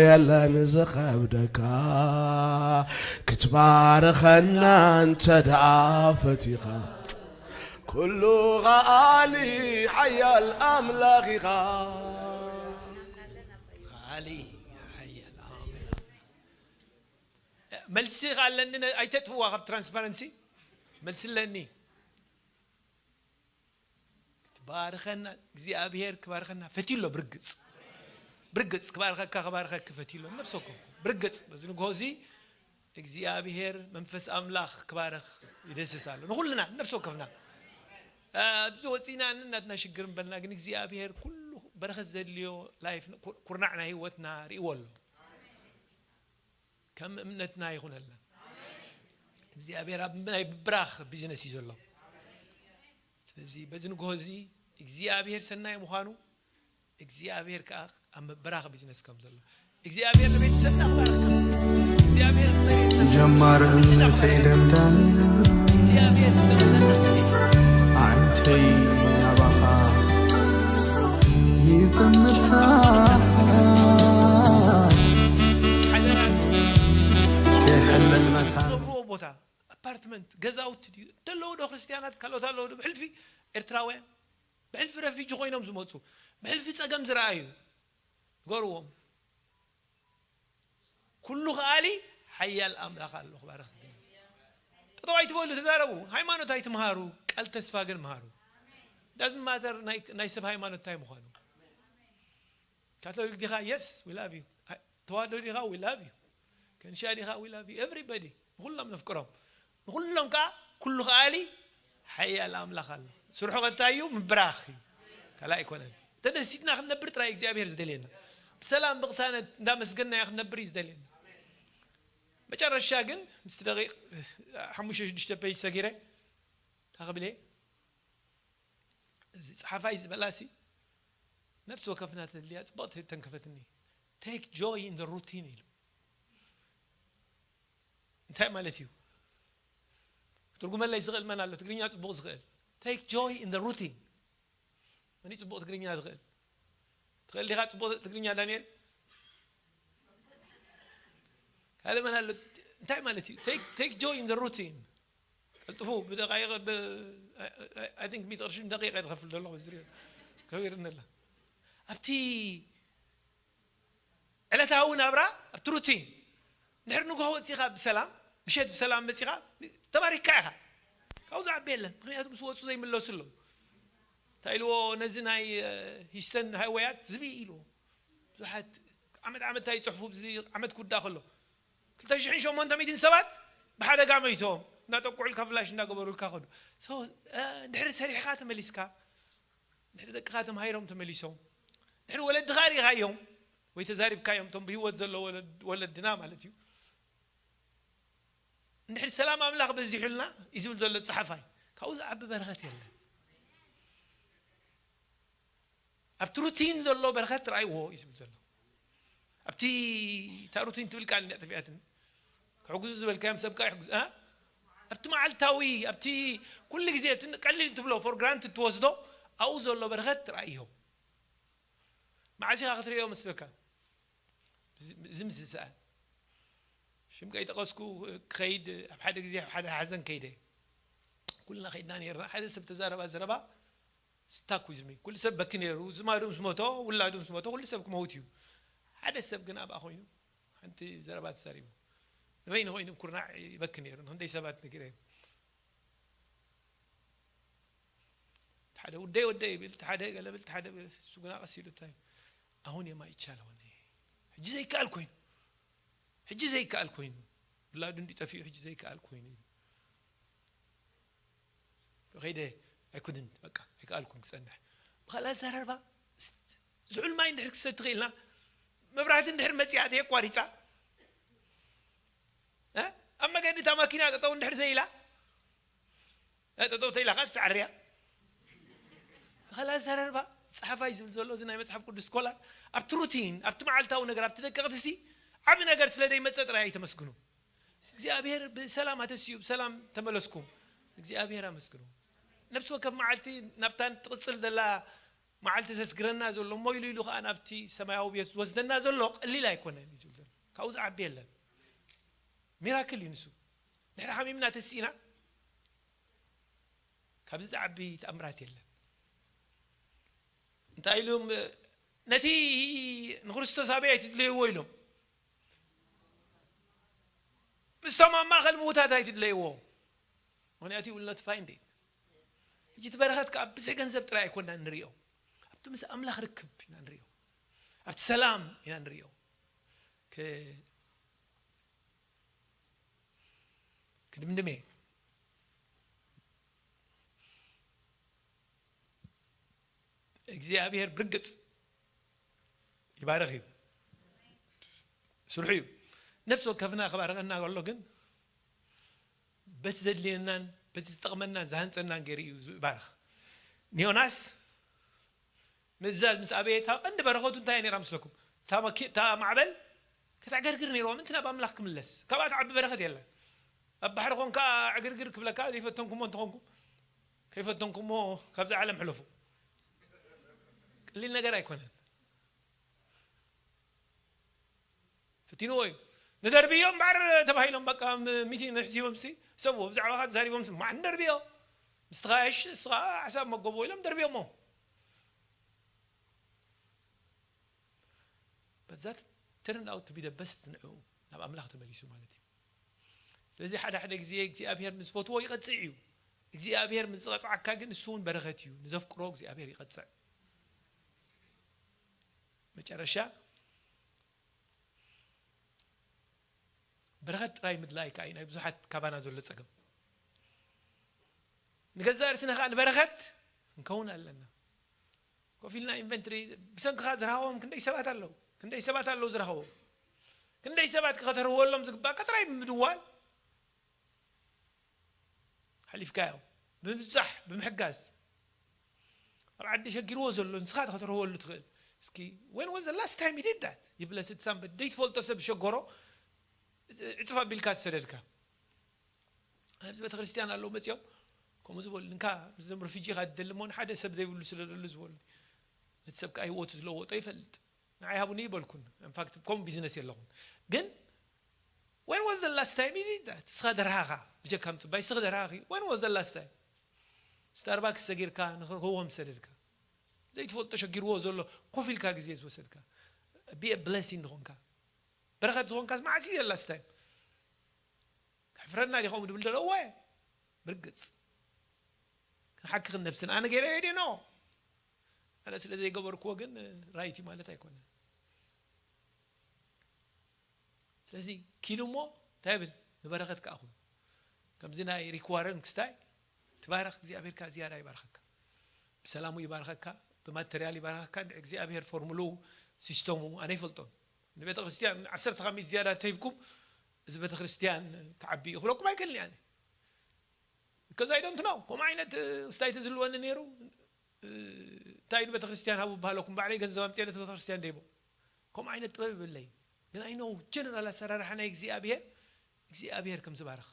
የለን ዝኸብደካ። ክትባርኸና እንተ ደኣ ፈቲኻ፣ ኩሉ ኸኣሊ ሓያል ኣምላኽ ኢኻ። ኸኣሊ ሓያል ኣምላኽ። መልሲ ኸኣ ኣለኒ፣ ነ-፣ ኣይተጥፍዋ ካብ ትራንስፓረንሲ። መልሲ ኣለኒ። ባርከና እግዚኣብሔር ክባርከና ፈትዩ ኣሎ። ብርግጽ ብርግጽ ክባርከካ ክባርከክ ፈትዩ ኣሎ። ነፍሲ ወከፍ ብርግጽ በዚ ንግሆ እዚ እግዚኣብሔር መንፈስ ኣምላኽ ክባረኽ ይደስስ ኣሎ ንኹልና ነፍሲ ወከፍና። ኣብዚ ወፂና እናትና ሽግር እንበልና ግን እግዚኣብሔር ኩሉ በረኸት ዘድልዮ ላይፍ ኩርናዕ ናይ ህይወትና ርእዎ ኣሎ። ከም እምነትና ይኹነልና። እግዚኣብሔር ኣብ ናይ ብራኽ ቢዝነስ እዩ ዘሎ። ስለዚ በዚ ንግሆ እዚ እግዚኣብሔር ሰናይ ምዃኑ እግዚኣብሔር ከዓ ኣብ ምብራኽ ቢዝነስ ከም ዘሎ እግዚኣብሔር ንቤተሰብና ክባርክ እግዚኣብሔር ንመሬትና ጀማር እምነተይ ደምዳም እግዚኣብሔር ዘመንና ዓይንተይ ናባኻ ይጥምታ ሓደራ ከይሕለል መታ ትነብርዎ ቦታ ኣፓርትመንት ገዛውቲ ድዩ እንተለዉ ዶ ክርስትያናት ካልኦት ኣለዉ ዶ ብሕልፊ ኤርትራውያን ብሕልፊ ረፊጂ ኮይኖም ዝመፁ ብሕልፊ ፀገም ዝረኣዩ ንገርዎም። ኩሉ ከኣሊ ሓያል ኣምላኽ ኣሎ ክባረኽ ዝደሊ ጠጠው ኣይትበሉ ተዛረቡ። ሃይማኖት ኣይትምሃሩ ቃል ተስፋ ግን ምሃሩ። ዳዝን ማተር ናይ ሰብ ሃይማኖት እንታይ ምዃኑ ካቶሊክ ዲኻ የስ ዊ ላቭ ዩ። ተዋህዶ ዲኻ ዊ ላቭ ዩ። ከንሻ ዲኻ ዊ ላቭ ዩ። ኤቭሪበዲ ንኹሎም ነፍቅሮም ንኹሎም ከዓ ኩሉ ከኣሊ ሓያል ኣምላኽ ኣሎ። ስርሑ ከታይ እዩ ምብራኽ እዩ ካልእ ኣይኮነን። ተደሲትና ክንነብር ጥራይ እግዚኣብሔር ዝደልየና ብሰላም ብቕሳነት እንዳመስገናዮ ክንነብር እዩ ዝደልየና። መጨረሻ ግን ምስቲ ደቂቕ ሓሙሽተ ሽዱሽተ ፔጅ ሰጊረ ታክብለ እዚ ፀሓፋይ ዝበላሲ ነፍሲ ወከፍና ተድልያ ፅብቕቲ ተንከፈትኒ። Take joy in the routine ኢሉ እንታይ ማለት እዩ? ክትርጉመለይ ዝኽእል መን ኣሎ? ትግርኛ ፅቡቕ ዝኽእል። Take joy in the routine። መን እዩ ፅቡቕ ትግርኛ ዝኽእል? ትኽእል ዲኻ ፅቡቕ ትግርኛ ዳንኤል? ካልእ መን ኣሎ? እንታይ ማለት እዩ? Take joy in the routine። ቀልጥፉ ብደቃይቕ I think ሚእቲ ቅርሺ ንደቂቕ እየ ዝኸፍል ዘለኹ በዚ ሪኦ ከቢርኒ ኣላ ኣብቲ ዕለታዊ ናብራ ኣብቲ ሩቲን ድሕሪ ንግሆ ወፂኻ ብሰላም ምሸት ብሰላም መፂኻ ተባሪካ ኢኻ ካብኡ ዝዓቢ የለን ምክንያቱ ምስ ወፁ ዘይምለሱ ኣለዉ እንታይ ኢልዎ ነዚ ናይ ሂስተን ሃይወያት ዝብኢ ኢልዎ ብዙሓት ዓመት ዓመት እንታይ ይፅሕፉ ዓመት ክውዳእ ከሎ ክልተ ሽሕን ሸሞንተ ሚእትን ሰባት ብሓደጋ መይቶም እናጠቁዑልካ ፍላሽ እናገበሩልካ ከዱ ድሕሪ ሰሪሕኻ ተመሊስካ ድሕሪ ደቅኻ ተምሃይሮም ተመሊሶም ድሕሪ ወለድኻ ሪኢኻዮም ወይ ተዛሪብካዮም እቶም ብህይወት ዘሎ ወለድና ማለት እዩ እንድሕሪ ሰላም ኣምላኽ በዚሑልና እዩ ዝብል ዘሎ ፀሓፋይ ካብኡ ዝዓቢ በረኸት የለን ኣብቲ ሩቲን ዘሎ በረኸት ትረኣይዎ እዩ ዝብል ዘሎ ኣብቲ እታ ሩቲን ትብል ቃል እንዲያ ጠፊኣትኒ ክሕግዙ ዝበልካዮም ሰብካ ይሕግዙ ኣብቲ መዓልታዊ ኣብቲ ኩሉ ግዜ ቀሊል ትብሎ ፎር ግራንት ትወስዶ ኣብኡ ዘሎ በረኸት ትረኣዮ መዓስ ኢኻ ክትርእዮ መስለካ እዚ ምስ ዝሰኣል ሽም ከይጠቐስኩ ክኸይድ ኣብ ሓደ ግዜ ኣብ ሓደ ሓዘን ከይደ ኩልና ከይድና ነርና ሓደ ሰብ ተዛረባ ዘረባ ስታክ ዊዝ ሚ ኩሉ ሰብ በኪ ነይሩ ዝማዱ ምስ ሞቶ ውላዱ ምስ ሞቶ ኩሉ ሰብ ክመውት እዩ ሓደ ሰብ ግን ኣብኣ ኮይኑ ሓንቲ ዘረባ ተዛሪቡ ንበይኑ ኮይኑ ኩርናዕ ይበኪ ነይሩ ንክንደይ ሰባት ነጊረ ሓደ ውደይ ወደይ ይብል ሓደ ገለብል ሓደ እሱ ግና ቀስ ኢሉ እንታይ አሁን የማይቻል ሆነ ሕጂ ዘይከኣል ኮይኑ ሕጂ ዘይከኣል ኮይኑ ውላዱ እንዲጠፊኡ ሕጂ ዘይከኣል ኮይኑ እዩ ከይደ ኣይኩድንት በቃ ኣይከኣልኩን ክፀንሕ ብካልእ ኣዘራርባ ዝሑል ማይ እንድሕር ክሰቲ ክኢልና መብራህቲ እንድሕር መፂኣ ደየቋሪፃ ኣብ መገዲ እታ ማኪና ጠጠው እንድሕር ዘይላ ጠጠው ተይላ ከዓ ትዓርያ ብካልእ ኣዘራርባ ፀሓፋይ ዝብል ዘሎ እዚ ናይ መፅሓፍ ቅዱስ ስኮላር ኣብቲ ሩቲን ኣብቲ መዓልታዊ ነገር ኣብቲ ደቀቕቲ ሲ ዓብ ነገር ስለ ደይመፀ ጥራይ ኣይተመስግኑ እግዚኣብሔር ብሰላም ኣተስዩ ብሰላም ተመለስኩም እግዚኣብሔር ኣመስግኑ ነብሲ ወከፍ መዓልቲ ናብታ ትቕፅል ዘላ መዓልቲ ዘስግረና ዘሎ እሞ ኢሉ ኢሉ ከዓ ናብቲ ሰማያዊ ቤት ዝወስደና ዘሎ ቀሊል ኣይኮነን እዩ ዝብል ዘሎ ካብኡ ዝዓቢ የለን ሚራክል እዩ ንሱ ድሕሪ ሓሚምና ተስኢና ካብዚ ዝዓቢ ተኣምራት የለን እንታይ ኢሉም ነቲ ንክርስቶስ ኣበይ ኣይትድለይዎ ኢሎም ምስቶም ኣብ ማእኸል ምዉታት ኣይትድለይዎ ምክንያቱ ይውል ኖቲፋይ እንዴት ሕጂ እቲ በረኸት ከዓ ብዘይ ገንዘብ ጥራይ ኣይኮንና ንሪኦ። ኣብቲ ምስ ኣምላኽ ርክብ ኢና ንሪኦ። ኣብቲ ሰላም ኢና ንሪኦ። ከ-፣ ክድምድም እየ። እግዚኣብሔር ብርግጽ ይባርኽ እዩ። ስርሑ እዩ። ነፍሲ ወከፍና ክባርኸና ከሎ ግን በቲ ዘድልየናን በቲ ዝጠቕመናን ዝሃንጸናን ገይሩ እዩ ይባርኽ። ንዮናስ ምእዛዝ ምስ ኣበየ እታ ቀንዲ በረኸቱ እንታይ ነይራ ምስለኩም? እታ መኪ-፣ እታ ማዕበል ከተዕገርግር ነይርዋ ምእንቲ ናብ ኣምላኽ ክምለስ። ካብኣ ትዓቢ በረኸት የለን። ኣብ ባሕሪ ኾንካ ዕግርግር ክብለካ ዘይፈተንኩሞ እንተኾንኩም፣ ከይፈተንኩሞ ካብዛ ዓለም ሕለፉ። ቀሊል ነገር ኣይኮነን። ፈቲንዎ እዩ። ንደርብዮ እምበኣር ተባሂሎም በቃ ም-፣ ሚቲንግ ንሕዚቦም ሲ ሰብዎ ብዛዕባኻ ተዛሪቦም ሲ ማዕ ንደርብዮ። ምስትኻየሽ እስኻ ሓሳብ መጎቦ ኢሎም ደርብዮሞ። But that turned out to be the best ንዕኡ ናብ ኣምላኽ ተመሊሱ ማለት እዩ። ስለዚ ሓደ ሓደ ግዜ እግዚኣብሔር ንዝፈትዎ ይቐጽዕ እዩ። እግዚኣብሔር ምስ ዝቐጽዓካ ግን እሱ እውን በረኸት እዩ። ንዘፍቅሮ እግዚኣብሔር ይቐጽዕ። መጨረሻ በረኸት ጥራይ ምድላይ ከኣ እዩ ናይ ብዙሓት ካባና ዘሎ ጸገም። ንገዛእ ርእስና ከኣ ንበረኸት ክንከውን ኣለና። ኮፍ ኢልና ኢንቨንትሪ ብሰንክኻ ዝረኸቦም ክንደይ ሰባት ኣለዉ? ክንደይ ሰባት ኣለዉ ዝረኸቦም? ክንደይ ሰባት ከተርህወሎም ዝግባእካ ጥራይ ብምድዋል ሓሊፍካዮ። ብምብጻሕ፣ ብምሕጋዝ። ኣብ ዓዲ ሸጊርዎ ዘሎ ንስኻ ከተርህወሉ ትኽእል። እስኪ when was the last time you did that? ይብለ ስድሳን በደይ ትፈልጦ ሰብ ሸገሮ ዕጽፍ ኣቢልካ ዝሰደድካ። ኣብዚ ቤተክርስትያን ኣለዉ መጺኦም ከምኡ ዝበሉ እንካ ምስዞም ሪፊጂ ኢኻ ትደሊ እሞ ንሓደ ሰብ ዘይብሉ ስደደሉ ዝበሉ። ነቲ ሰብ ከኣ ህይወቱ ዝለወጦ ይፈልጥ። ንዓይ ሃቡኒ ይበልኩን። In fact ከምኡ ቢዝነስ የለኹን። ግን when was the last time you did that? እስኻ ደርሃኻ ብጀካ ምጽባይ እስኺ ደርሃኺ when was the last time? ስታርባክስ ሰጊርካ ንኽርህዎም ዝሰደድካ ዘይትፈልጦ ሸጊርዎ ዘሎ ኮፍ ኢልካ ግዜ ዝወሰድካ be a blessing ዝኾንካ በረኸት ዝኾንካስ መዓስ እዩ the last time? ከሕፍረና ዲኾም ድብል ዘሎ እወ ብርግጽ ክንሓክኽን ነብስን ኣነ ገይረ ሄደ ኖ ኣነ ስለ ዘይገበርክዎ ግን ራይቲ ማለት ኣይኮነን። ስለዚ ኪዱ እሞ እንታይ ብል ንበረኸት ከኣ ኩኑ ከምዚ ናይ ሪክ ዋረን ክስታይ ትባረኽ እግዚኣብሔር ከኣ ዝያዳ ይባርኸካ ብሰላሙ ይባርኸካ ብማተርያል ይባርኸካ እንድዒ እግዚኣብሔር ፎርሙሉ ሲስተሙ ኣነ ይፈልጦን ንቤተ ክርስቲያን ዓሰርተ ካብ ሚእቲ ዝያዳ ተሂብኩም እዚ ቤተ ክርስቲያን ክዓቢ እዩ ክብለኩም ኣይክእልን እየ ኣነ ከዛ ኣይደንት ነው ከምኡ ዓይነት ክስታይ ተዝህልወኒ ነይሩ እንታይ ኢሉ ቤተክርስትያን ሃቡ በሃለኩም ባዕለይ ገንዘብ ኣምፅኤ ነቲ ቤተክርስትያን ደይቦ ከምኡ ዓይነት ጥበብ የብለይ ግን ኣይ ነው ጀነራል ኣሰራርሓ ናይ እግዚኣብሔር እግዚኣብሔር ከም ዝባርኽ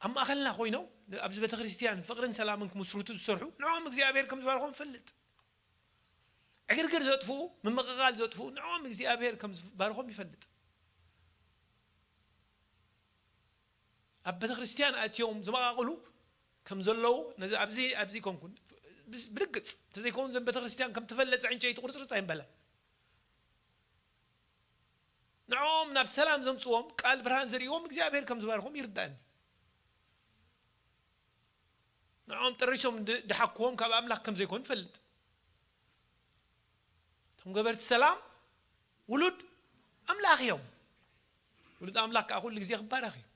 ኣብ ማእኸልና ኮይኖም ኣብዚ ቤተክርስትያን ፍቅርን ሰላምን ክምስርቱ ዝሰርሑ ንዖም እግዚኣብሔር ከም ዝባርኾም ፈልጥ ዕግርግር ዘጥፍኡ ምምቕቓል ዘጥፍኡ ንዖም እግዚኣብሔር ከም ዝባርኾም ይፈልጥ ኣብ ቤተክርስትያን ኣትዮም ዝመቓቕሉ ከም ዘለዉ ነዚ ኣብዚ ኣብዚ ኮንኩን ብስ- ብርግጽ እንተዘይከውን ዘን ቤተክርስትያን ከም ተፈለጸ ዕንጨይቲ ቁርጽርጽ ኣይምበለን ንዕኦም ናብ ሰላም ዘምጽዎም ቃል ብርሃን ዘርእዎም እግዚኣብሔር ከም ዝባርኾም ይርዳእኒ ንዕኦም ጠሪሶም ድ- ድሓክዎም ካብ ኣምላኽ ከም ዘይኮኑ ይፈልጥ እቶም ገበርቲ ሰላም ውሉድ ኣምላኽ እዮም ውሉድ ኣምላኽ ከዓ ኩሉ ግዜ ክባረኽ እዩ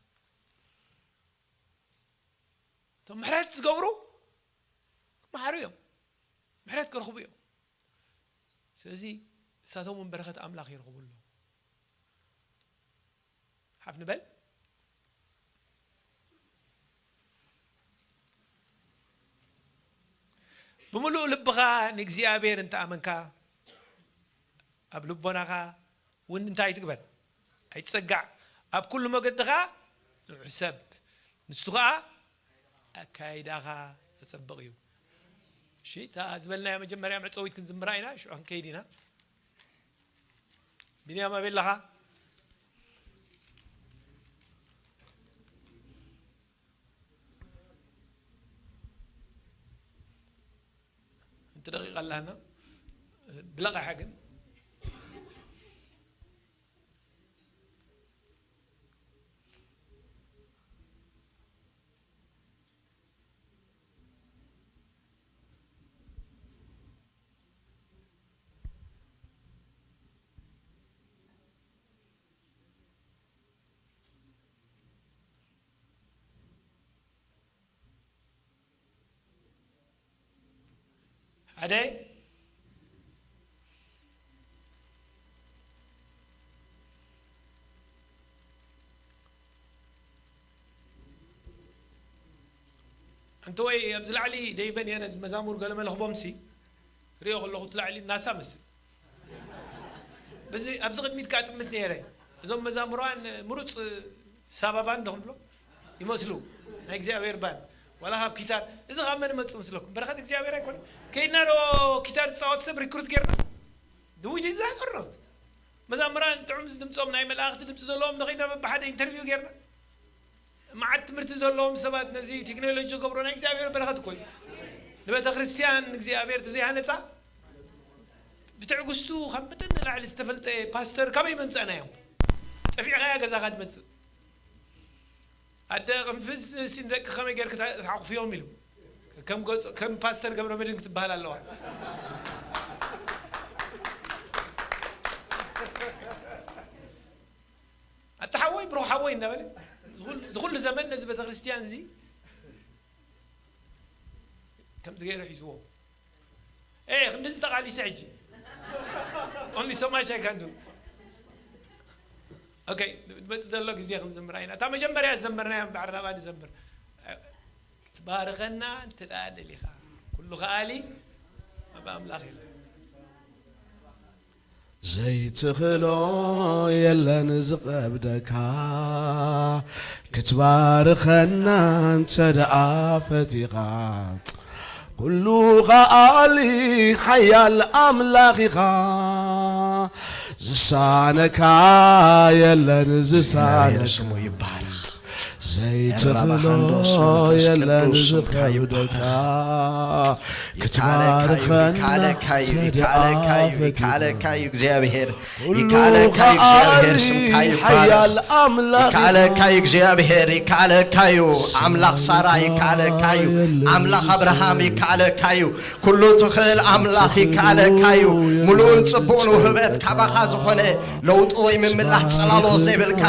እቶም ምሕረት ዝገብሩ ክመሓሩ እዮም ምሕረት ክረኽቡ እዮም ስለዚ እሳቶም እውን በረኸት ኣምላኽ ይረኽቡ ኣለዉ ሓፍ ንበል ብምሉእ ልብኻ ንእግዚኣብሔር እንተኣመንካ ኣብ ልቦናኻ እውን እንታይ ትግበር ኣይትጸጋዕ ኣብ ኩሉ መገድኻ ንዑ ሰብ ንሱ ኸዓ ኣካይዳኻ ዘጸብቕ እዩ እሺ እታ ዝበልናያ መጀመርያ መዕጸዊት ክንዝምራ ኢና ሽዑ ክንከይድ ኢና ቢንያም ኣበይ ኣለኻ እንተ ደቂቃ ኣለሃና ብለቓ ሓግን ሓደ እንተ ወይ ኣብዚ ላዕሊ ደይበ ነይረ፣ እዚ መዛሙር ገለ መለኽቦምሲ ሪኦ ከለኹ እቲ ላዕሊ ናሳ መስል። በዚ ኣብዚ ቅድሚት ከዓ ጥምት ነይረ። እዞም መዛሙራን ምሩፅ ሳባባን ዶ ክንብሎ ይመስሉ፣ ናይ እግዚኣብሔር ባን ዋላ ካብ ኪታር። እዚ ካብ መን መፅእ መስለኩም? በረኸት እግዚኣብሔር ኣይኮነ? ከይድና ዶ ኪታር ዝፃወት ሰብ ሪክሩት ጌርና? ድዊ ድዛ ቀርኖት መዛሙራን ጥዑም ድምፆም ናይ መላእኽቲ ድምፂ ዘለዎም ዶ ከይድና በብሓደ ኢንተርቪው ጌርና? መዓት ትምህርቲ ዘለዎም ሰባት ነዚ ቴክኖሎጂ ገብሮ ናይ እግዚኣብሔር በረኸት እኮ እዩ። ንቤተ ክርስቲያን እግዚኣብሔር ተዘይሃነፃ ብትዕግስቱ ካብ መጠን ንላዕሊ ዝተፈልጠ ፓስተር ካበይ መምፃእና እዮም? ፀፊዕኻያ ገዛኻ ትመፅእ። ኣደ ቅንፍዝ ሲ ንደቂ ከመይ ጌርክ ታ- ትሓቑፍዮም ኢሉ ከም ገጹ ከም ፓስተር ገብረ መድህን ክትበሃል ኣለዋ። ኣታ ሓወይ ብሩኽ ሓወይ እናበለ ዝኹል- ዝኹሉ ዘመን ነዚ ቤተክርስትያን እዚ ከምዚ ገይሩ ሒዝዎ። ኤ ክንዲዚ ተቓሊሰ ሕጂ only so much I can do። ኦኬ፣ መጽእ ዘሎ ግዜ ክንዝምራ ኢና። እታ መጀመርያ ዝዘመርናያ ባዕርናባ ንዘምር። ክትባርኸና እንተ ደኣ ደሊኻ ኩሉ ከኣሊ ኣብ ኣምላኽ ኢለ ዘይትኽእሎ የለን ዝቐብደካ፣ ክትባርኸና እንተ ደኣ ፈቲኻ። ኩሉ ኸኣሊ ሓያል ኣምላኽ ኢኻ፣ ዝሳነካ የለን እግዚኣብሔር ዝሳነካ። ስሙ ይባረኽ። ዘይትኽእሎ ኤራባሃንዶስ መንፈስ የለን ቅዱስ ስምካ ዝኸብደካ፣ ይባረኽ። ይካለካዩ፣ ክትባርኸና ይካለካዩ፣ ተደኣ ይካለካዩ፣ ፈቲኻ። ይካለካዩ እግዚኣብሔር። ኩሉ ይካለካዩ እግዚኣብሔር ከኣሊ ስምካ ይባረኽ። ሓያል ኣምላኽ ይካለካዩ እግዚኣብሔር፣ ይካለካዩ ኣምላኽ ሳራ፣ ይካለካዩ ኣምላኽ ኣብርሃም፣ ይካለካዩ ኩሉ ትኽእል ኣምላኽ፣ ይካለካዩ። ሙሉእን ጽቡቕን ውህበት ካባኻ ዝኾነ ለውጢ ወይ ምምላስ ጽላሎ ዘይብልካ፣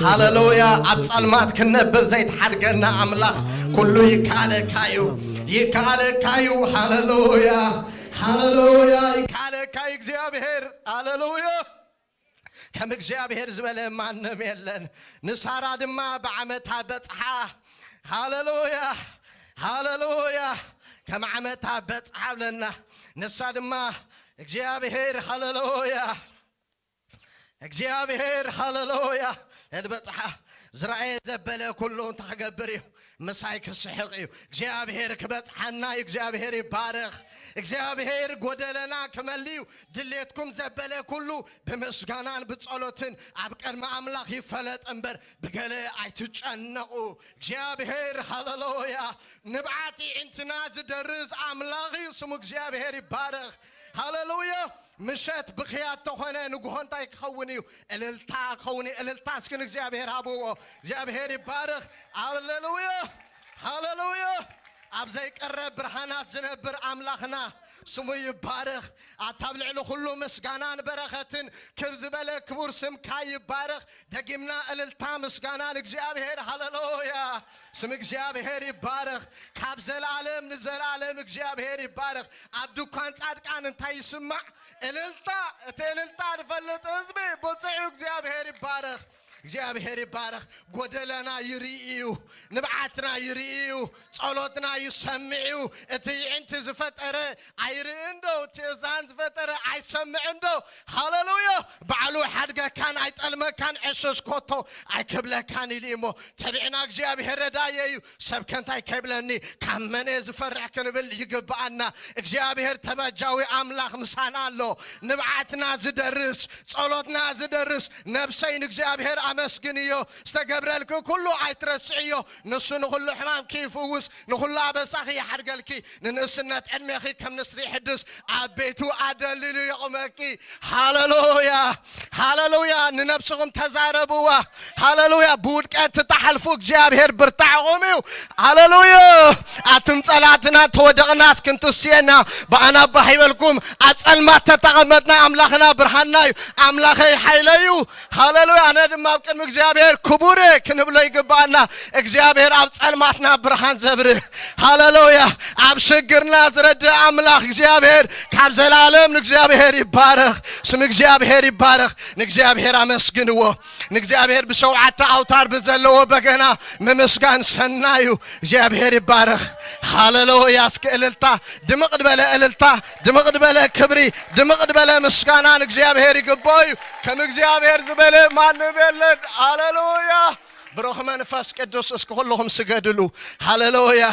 ሃሌሉያ፣ ኣብ ጸልማት ክንነብር ዘይትሓድገና ኣምላኽ፣ ኩሉ ይካለካዩ፣ ይካለካዩ። ሃሌሉያ፣ ሃሌሉያ፣ ይካለካዩ እግዚኣብሔር። ሃሌሉያ። ከም እግዚኣብሔር ዝበለ ማንም የለን። ንሳራ ድማ ብዓመታ በጽሓ። ሃሌሉያ፣ ሃሌሉያ። ከም ዓመታ በጽሓ ብለና። ንሳ ድማ እግዚኣብሔር፣ ሃሌሉያ፣ እግዚኣብሔር፣ ሃሌሉያ። እድበጽሓ ዝረኣየ ዘበለ ኩሉ እንታይ ክገብር እዩ? ምሳይ ክስሕቕ እዩ። እግዚኣብሔር ክበጽሓና እዩ። እግዚኣብሔር ይባረኽ። እግዚኣብሔር ጎደለና ክመልእ እዩ። ድሌትኩም ዘበለ ኩሉ ብምስጋናን ብጸሎትን ኣብ ቅድሚ ኣምላኽ ይፈለጥ እምበር ብገለ ኣይትጨነቑ። እግዚኣብሔር፣ ሃሌሉያ፣ ንብዓት ይዕንትና ዝደርዝ ኣምላኽ እዩ። ስሙ እግዚኣብሔር ይባረኽ። ሃሌሉያ። ምሸት ብኽያት ተኾነ ንግሆ እንታይ ክኸውን እዩ? እልልታ ክኸውን እዩ። እልልታ እስኪ ንእግዚኣብሔር ሃብዎ። እግዚኣብሔር ይባረኽ። ሃሌሉያ፣ ሃሌሉያ። ኣብ ዘይቀረብ ብርሃናት ዝነብር ኣምላኽና ስሙ ይባረኽ። ኣታ ኣብ ልዕሊ ኩሉ ምስጋናን በረኸትን ክብ ዝበለ ክቡር ስምካ ይባረኽ። ደጊምና እልልታ ምስጋና ንእግዚኣብሔር። ሃሌሉያ፣ ስም እግዚኣብሔር ይባረኽ። ካብ ዘላለም ንዘላለም እግዚኣብሔር ይባረኽ። ኣብ ድኳን ጻድቃን እንታይ ይስማዕ? እልልታ። እቲ እልልታ ዝፈልጥ ህዝቢ ብፅዑ እግዚኣብሔር ይባረኽ። እግዚኣብሔር ይባረኽ። ጎደለና ይርኢ እዩ፣ ንብዓትና ይርኢ እዩ፣ ጸሎትና ይሰምዕ እዩ። እቲ ይዕንቲ ዝፈጠረ ኣይርእን ዶ? እቲ እዛን ዝፈጠረ ኣይሰምዕን ዶ? ሃሌሉያ። ባዕሉ ሓድገካን ኣይጠልመካን ዕሽሽ ኮቶ ኣይክብለካን ኢሉ እሞ ተቢዕና እግዚኣብሔር ረዳየ እዩ። ሰብ ከ እንታይ ከይብለኒ ካብ መን እየ ዝፈርሕ ክንብል ይግብኣና። እግዚኣብሔር ተበጃዊ ኣምላኽ ምሳና ኣሎ። ንብዓትና ዝደርስ፣ ጸሎትና ዝደርስ፣ ነብሰይ ንእግዚኣብሔር ኣመስግንዮ። ዝተገብረልኪ ኩሉ ኣይትረስዕዮ። ንሱ ንኹሉ ሕማምኪ ይፍውስ፣ ንኹሉ ኣበሳኺ ይሓድገልኪ፣ ንንእስነት ዕድሜኺ ከም ንስሪ ይሕድስ፣ ኣብ ቤቱ ኣደሊሉ የቑመኪ። ሃሌሉያ፣ ሃሌሉያ። ነብስኹም ተዛረብዋ። ሃሌሉያ። ብውድቀት ትተሓልፉ እግዚኣብሔር ብርታዕኹም እዩ። ሃሌሉያ። ኣቱም ጸላትና ተወደቕናስ ክንትስየና፣ ብኣና ባህ ይበልኩም። ኣብ ጸልማት ተተቐመጥና ኣምላኽና ብርሃንና እዩ። ኣምላኸይ ሓይለይ እዩ። ሃሌሉያ። ኣነ ድማ ኣብ ቅድሚ እግዚኣብሔር ክቡር ክንብሎ ይግባኣና። እግዚኣብሔር ኣብ ጸልማትና ብርሃን ዘብርህ፣ ሃሌሉያ፣ ኣብ ሽግርና ዝረድእ ኣምላኽ እግዚኣብሔር ካብ ዘላለም ንእግዚኣብሔር ይባረኽ። ስም እግዚኣብሔር ይባረኽ። ንእግዚኣብሔር ኣመስግንዎ። ንእግዚኣብሔር ብሸውዓተ ኣውታር ብዘለዎ በገና ምምስጋን ሰናይ እዩ። እግዚኣብሔር ይባረኽ። ሃሌሉያ። እስኪ እልልታ፣ ድምቕ ዝበለ እልልታ፣ ድምቕ ዝበለ ክብሪ፣ ድምቕ ዝበለ ምስጋና ንእግዚኣብሔር ይግባኦ እዩ። ከም እግዚኣብሔር ዝበለ ማንም የለን። ሃሌሉያ። ብሩኽ መንፈስ ቅዱስ እስኪ ኩልኹም ስገድሉ። ሃሌሉያ።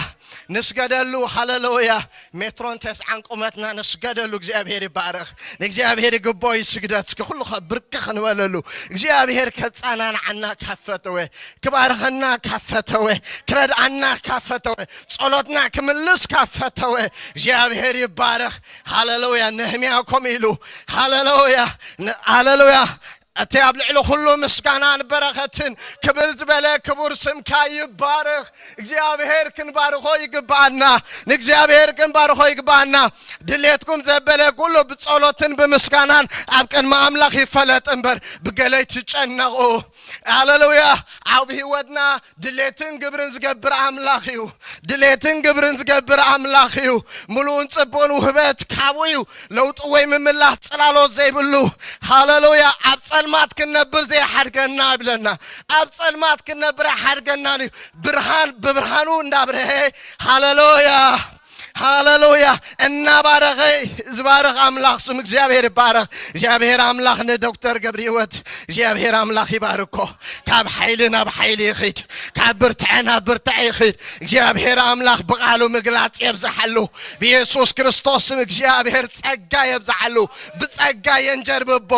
ንስገደሉ። ሃሌሉያ። ሜትሮን ተስዓን ቁመትና ንስገደሉ። እግዚኣብሔር ይባረኽ። ንእግዚኣብሔር ይግባኦ እዩ ስግደት። እስኪ ኩሉ ብርክኽ ንበለሉ። እግዚኣብሔር ከጻናንዓና ካብ ፈተወ፣ ክባርኸና ካብ ፈተወ፣ ክረድኣና ካብ ፈተወ፣ ጸሎትና ክምልስ ካብ ፈተወ፣ እግዚኣብሔር ይባረኽ። ሃሌሉያ። ነህምያ ከምኡ ኢሉ። ሃሌሉያ። ን-፣ ሃሌሉያ። እቲ ኣብ ልዕሊ ኩሉ ምስጋናን በረኸትን ክብር ዝበለ ክቡር ስምካ ይባረኽ። እግዚኣብሔር ክንባርኾ ይግባኣና። ንእግዚኣብሔር ክንባርኾ ይግባኣና። ድሌትኩም ዘበለ ኩሉ ብጸሎትን ብምስጋናን ኣብ ቅድሚ ኣምላኽ ይፈለጥ እምበር ብገለ ኣይትጨነቑ። ሃሌሉያ። ኣብ ህይወትና ድሌትን ግብርን ዝገብር ኣምላኽ እዩ። ድሌትን ግብርን ዝገብር ኣምላኽ እዩ። ምሉእን ጽቡቕን ውህበት ካብኡ እዩ። ለውጢ ወይ ምምላስ ጽላሎት ዘይብሉ። ሃሌሉያ። ኣብ ጸልማት ክንነብር ዘይሓድገና ይብለና። ኣብ ጸልማት ክንነብር ኣይሓድገናን እዩ። ብርሃን ብብርሃኑ እንዳብርሀ፣ ሃሌሉያ፣ ሃሌሉያ፣ እናባረኸ ዝባርኽ ኣምላኽ ስም እግዚኣብሔር ይባረኽ። እግዚኣብሔር ኣምላኽ ንዶክተር ገብረ ህይወት እግዚኣብሔር ኣምላኽ ይባርኮ። ካብ ሓይሊ ናብ ሓይሊ ይኺድ፣ ካብ ብርትዐ ናብ ብርትዐ ይኺድ። እግዚኣብሔር ኣምላኽ ብቓሉ ምግላጽ የብዝሓሉ። ብየሱስ ክርስቶስ ስም እግዚኣብሔር ጸጋ የብዝሓሉ። ብጸጋ የንጀርብቦ።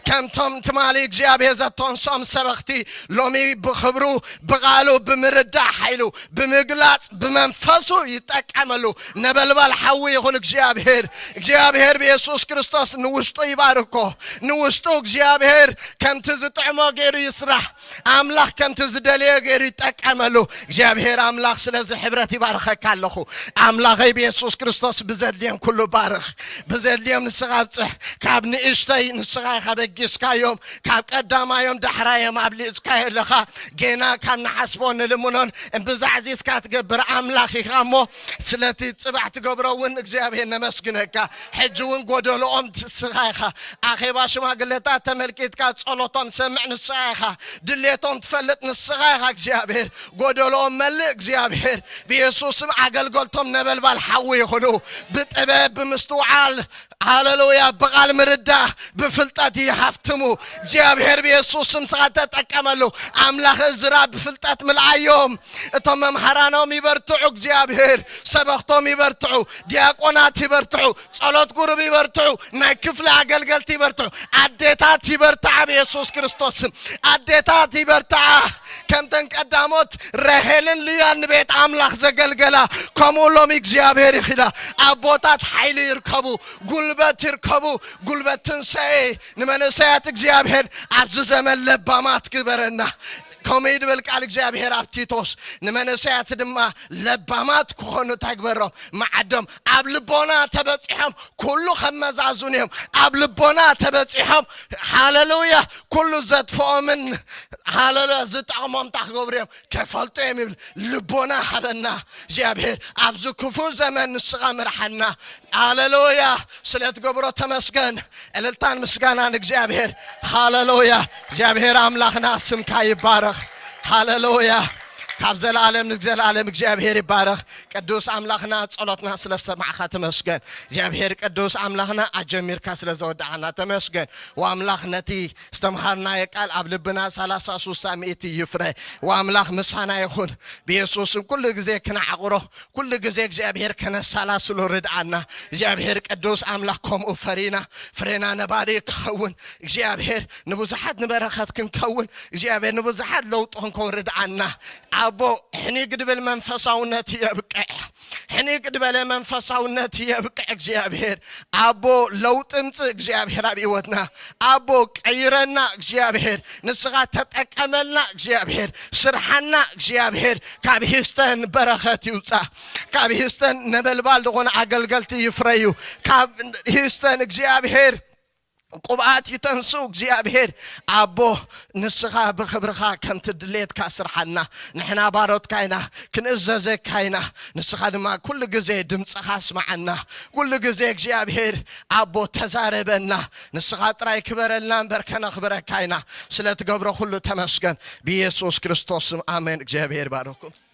ከምቶም ትማሊ እግዚኣብሔር ዘተንሶም ሰበኽቲ ሎሚ ብኽብሩ፣ ብቓሉ፣ ብምርዳእ ሓይሉ፣ ብምግላጽ ብመንፈሱ ይጠቀመሉ። ነበልባል ሓዊ ይኹን እግዚኣብሔር። እግዚኣብሔር ብየሱስ ክርስቶስ ንውሽጡ ይባርኮ። ንውሽጡ እግዚኣብሔር ከምቲ ዝጥዕሞ ገይሩ ይስራሕ። ኣምላኽ ከምቲ ዝደለዮ ገይሩ ይጠቀመሉ። እግዚኣብሔር ኣምላኽ ስለዚ ሕብረት ይባርኸካ ኣለኹ። ኣምላኸይ ብየሱስ ክርስቶስ ብዘድልየም ኩሉ ባርኽ። ብዘድልዮም ንስኻ ኣብጽሕ። ካብ ንእሽተይ ንስኻ ኢኻ በጊስካዮም። ካብ ቀዳማዮም ዳሕራዮም ኣብሊጽካዮ ኣለኻ። ጌና ካብ ንሓስቦ ንልምኖን እምብዛ ኣዕዚዝካ ትገብር ኣምላኽ ኢኻ እሞ፣ ስለቲ ጽባሕ ትገብሮ እውን እግዚኣብሔር ነመስግነካ። ሕጂ እውን ጎደሎኦም ንስኻ ኢኻ። ኣኼባ ሽማግለታት ተመልኪትካ ጸሎቶም ትሰምዕ ንስኻ ኢኻ። ድሌቶም ትፈልጥ ንስኻ ኢኻ እግዚኣብሔር። ጎደሎኦም መልእ እግዚኣብሔር። ብየሱስ ስም ኣገልገልቶም ነበልባል ሓዊ ይኹኑ። ብጥበብ ብምስትውዓል፣ ሃሌሉያ፣ ብቓል ምርዳእ ብፍልጠት ይሃፍትሙ። እግዚኣብሔር ብየሱስ ስም ስኻ ተጠቀመሉ። ኣምላኽ እዝራ ብፍልጠት ምልኣዮም። እቶም መምሃራኖም ይበርትዑ እግዚኣብሔር። ሰበኽቶም ይበርትዑ። ዲያቆናት ይበርትዑ። ጸሎት ጉሩብ ይበርትዑ። ናይ ክፍሊ ኣገልገልቲ ይበርትዑ። ኣዴታት ይበርትዓ ብየሱስ ክርስቶስ ስም። ኣዴታት ይበርትዓ። ከምተን ቀዳሞት ራሄልን ልያን ንቤት ኣምላኽ ዘገልገላ፣ ከምኡ ሎሚ እግዚኣብሔር ይኺዳ። ኣቦታት ሓይሊ ይርከቡ፣ ጉልበት ይርከቡ፣ ጉልበት ትንሳኤ ንመንእሰያት እግዚኣብሔር ኣብዚ ዘመን ለባማት ግበረና። ከምኡ ይድብል ቃል እግዚኣብሔር ኣብ ቲቶስ፣ ንመንእሰያት ድማ ለባማት ክኾኑ እንታይ ግበሮም? መዓዶም። ኣብ ልቦና ተበጺሖም ኩሉ ከመዛዝኑ እዮም። ኣብ ልቦና ተበጺሖም፣ ሃሌሉያ፣ ኩሉ ዘጥፍኦምን፣ ሃሌሉያ፣ ዝጠቕሞም እንታይ ክገብሩ እዮም? ከፈልጡ እዮም ይብል። ልቦና ሃበና እግዚኣብሔር። ኣብዚ ክፉእ ዘመን ንስኻ ምርሓና። ሃሌሉያ፣ ስለ ትገብሮ ተመስገን። እልልታን ምስጋናን እግዚኣብሔር። ሃሌሉያ፣ እግዚኣብሔር ኣምላኽና ስምካ ይባረኽ። ሃሌሉያ፣ ካብ ዘላለም ንዘላለም እግዚኣብሔር ይባረኽ። ቅዱስ ኣምላኽና ጸሎትና ስለ ሰማዕኻ ተመስገን። እግዚኣብሔር ቅዱስ ኣምላኽና ኣጀሚርካ ስለ ዘወዳዕና ተመስገን። ወኣምላኽ ነቲ ዝተምሃርናዮ ቃል ኣብ ልብና ሰላሳ፣ ስሳ፣ ሚእቲ ይፍረ። ወኣምላኽ ምሳና ይኹን። ብየሱስ ስም ኩሉ ግዜ ክነዓቑሮ፣ ኩሉ ግዜ እግዚኣብሔር ከነሰላስሎ ርድኣና። እግዚኣብሔር ቅዱስ ኣምላኽ ከምኡ ፈሪና፣ ፍሬና ነባሪ ክኸውን፣ እግዚኣብሔር ንብዙሓት ንበረኸት ክንከውን፣ እግዚኣብሔር ንብዙሓት ለውጢ ክንከውን ርድኣና። ኣቦ፣ ሕኒግ ድብል መንፈሳውነት የብቅዕ። ሕኒግ ዝበለ መንፈሳውነት የብቅዕ እግዚኣብሔር። ኣቦ ለውጢ ምጽእ እግዚኣብሔር ኣብ ህይወትና። ኣቦ ቀይረና እግዚኣብሔር። ንስኻ ተጠቀመልና እግዚኣብሔር። ስርሓና እግዚኣብሔር። ካብ ሂስተን በረኸት ይውጻ። ካብ ሂስተን ነበልባል ዝኾነ ኣገልገልቲ ይፍረዩ። ካብ ሂስተን እግዚኣብሔር ቅብኣት ይተንሱ እግዚኣብሔር። ኣቦ ንስኻ ብኽብርኻ ከምቲ ድሌትካ ስርሓልና። ንሕና ባሮትካ ኢና፣ ክንእዘዘካ ኢና። ንስኻ ድማ ኩሉ ግዜ ድምፅኻ ስምዓና። ኩሉ ግዜ እግዚኣብሔር ኣቦ ተዛረበና። ንስኻ ጥራይ ክበረልና እምበር ከነኽብረካ ኢና። ስለ ትገብሮ ኩሉ ተመስገን። ብኢየሱስ ክርስቶስ ስም ኣሜን። እግዚኣብሔር ባረኩም።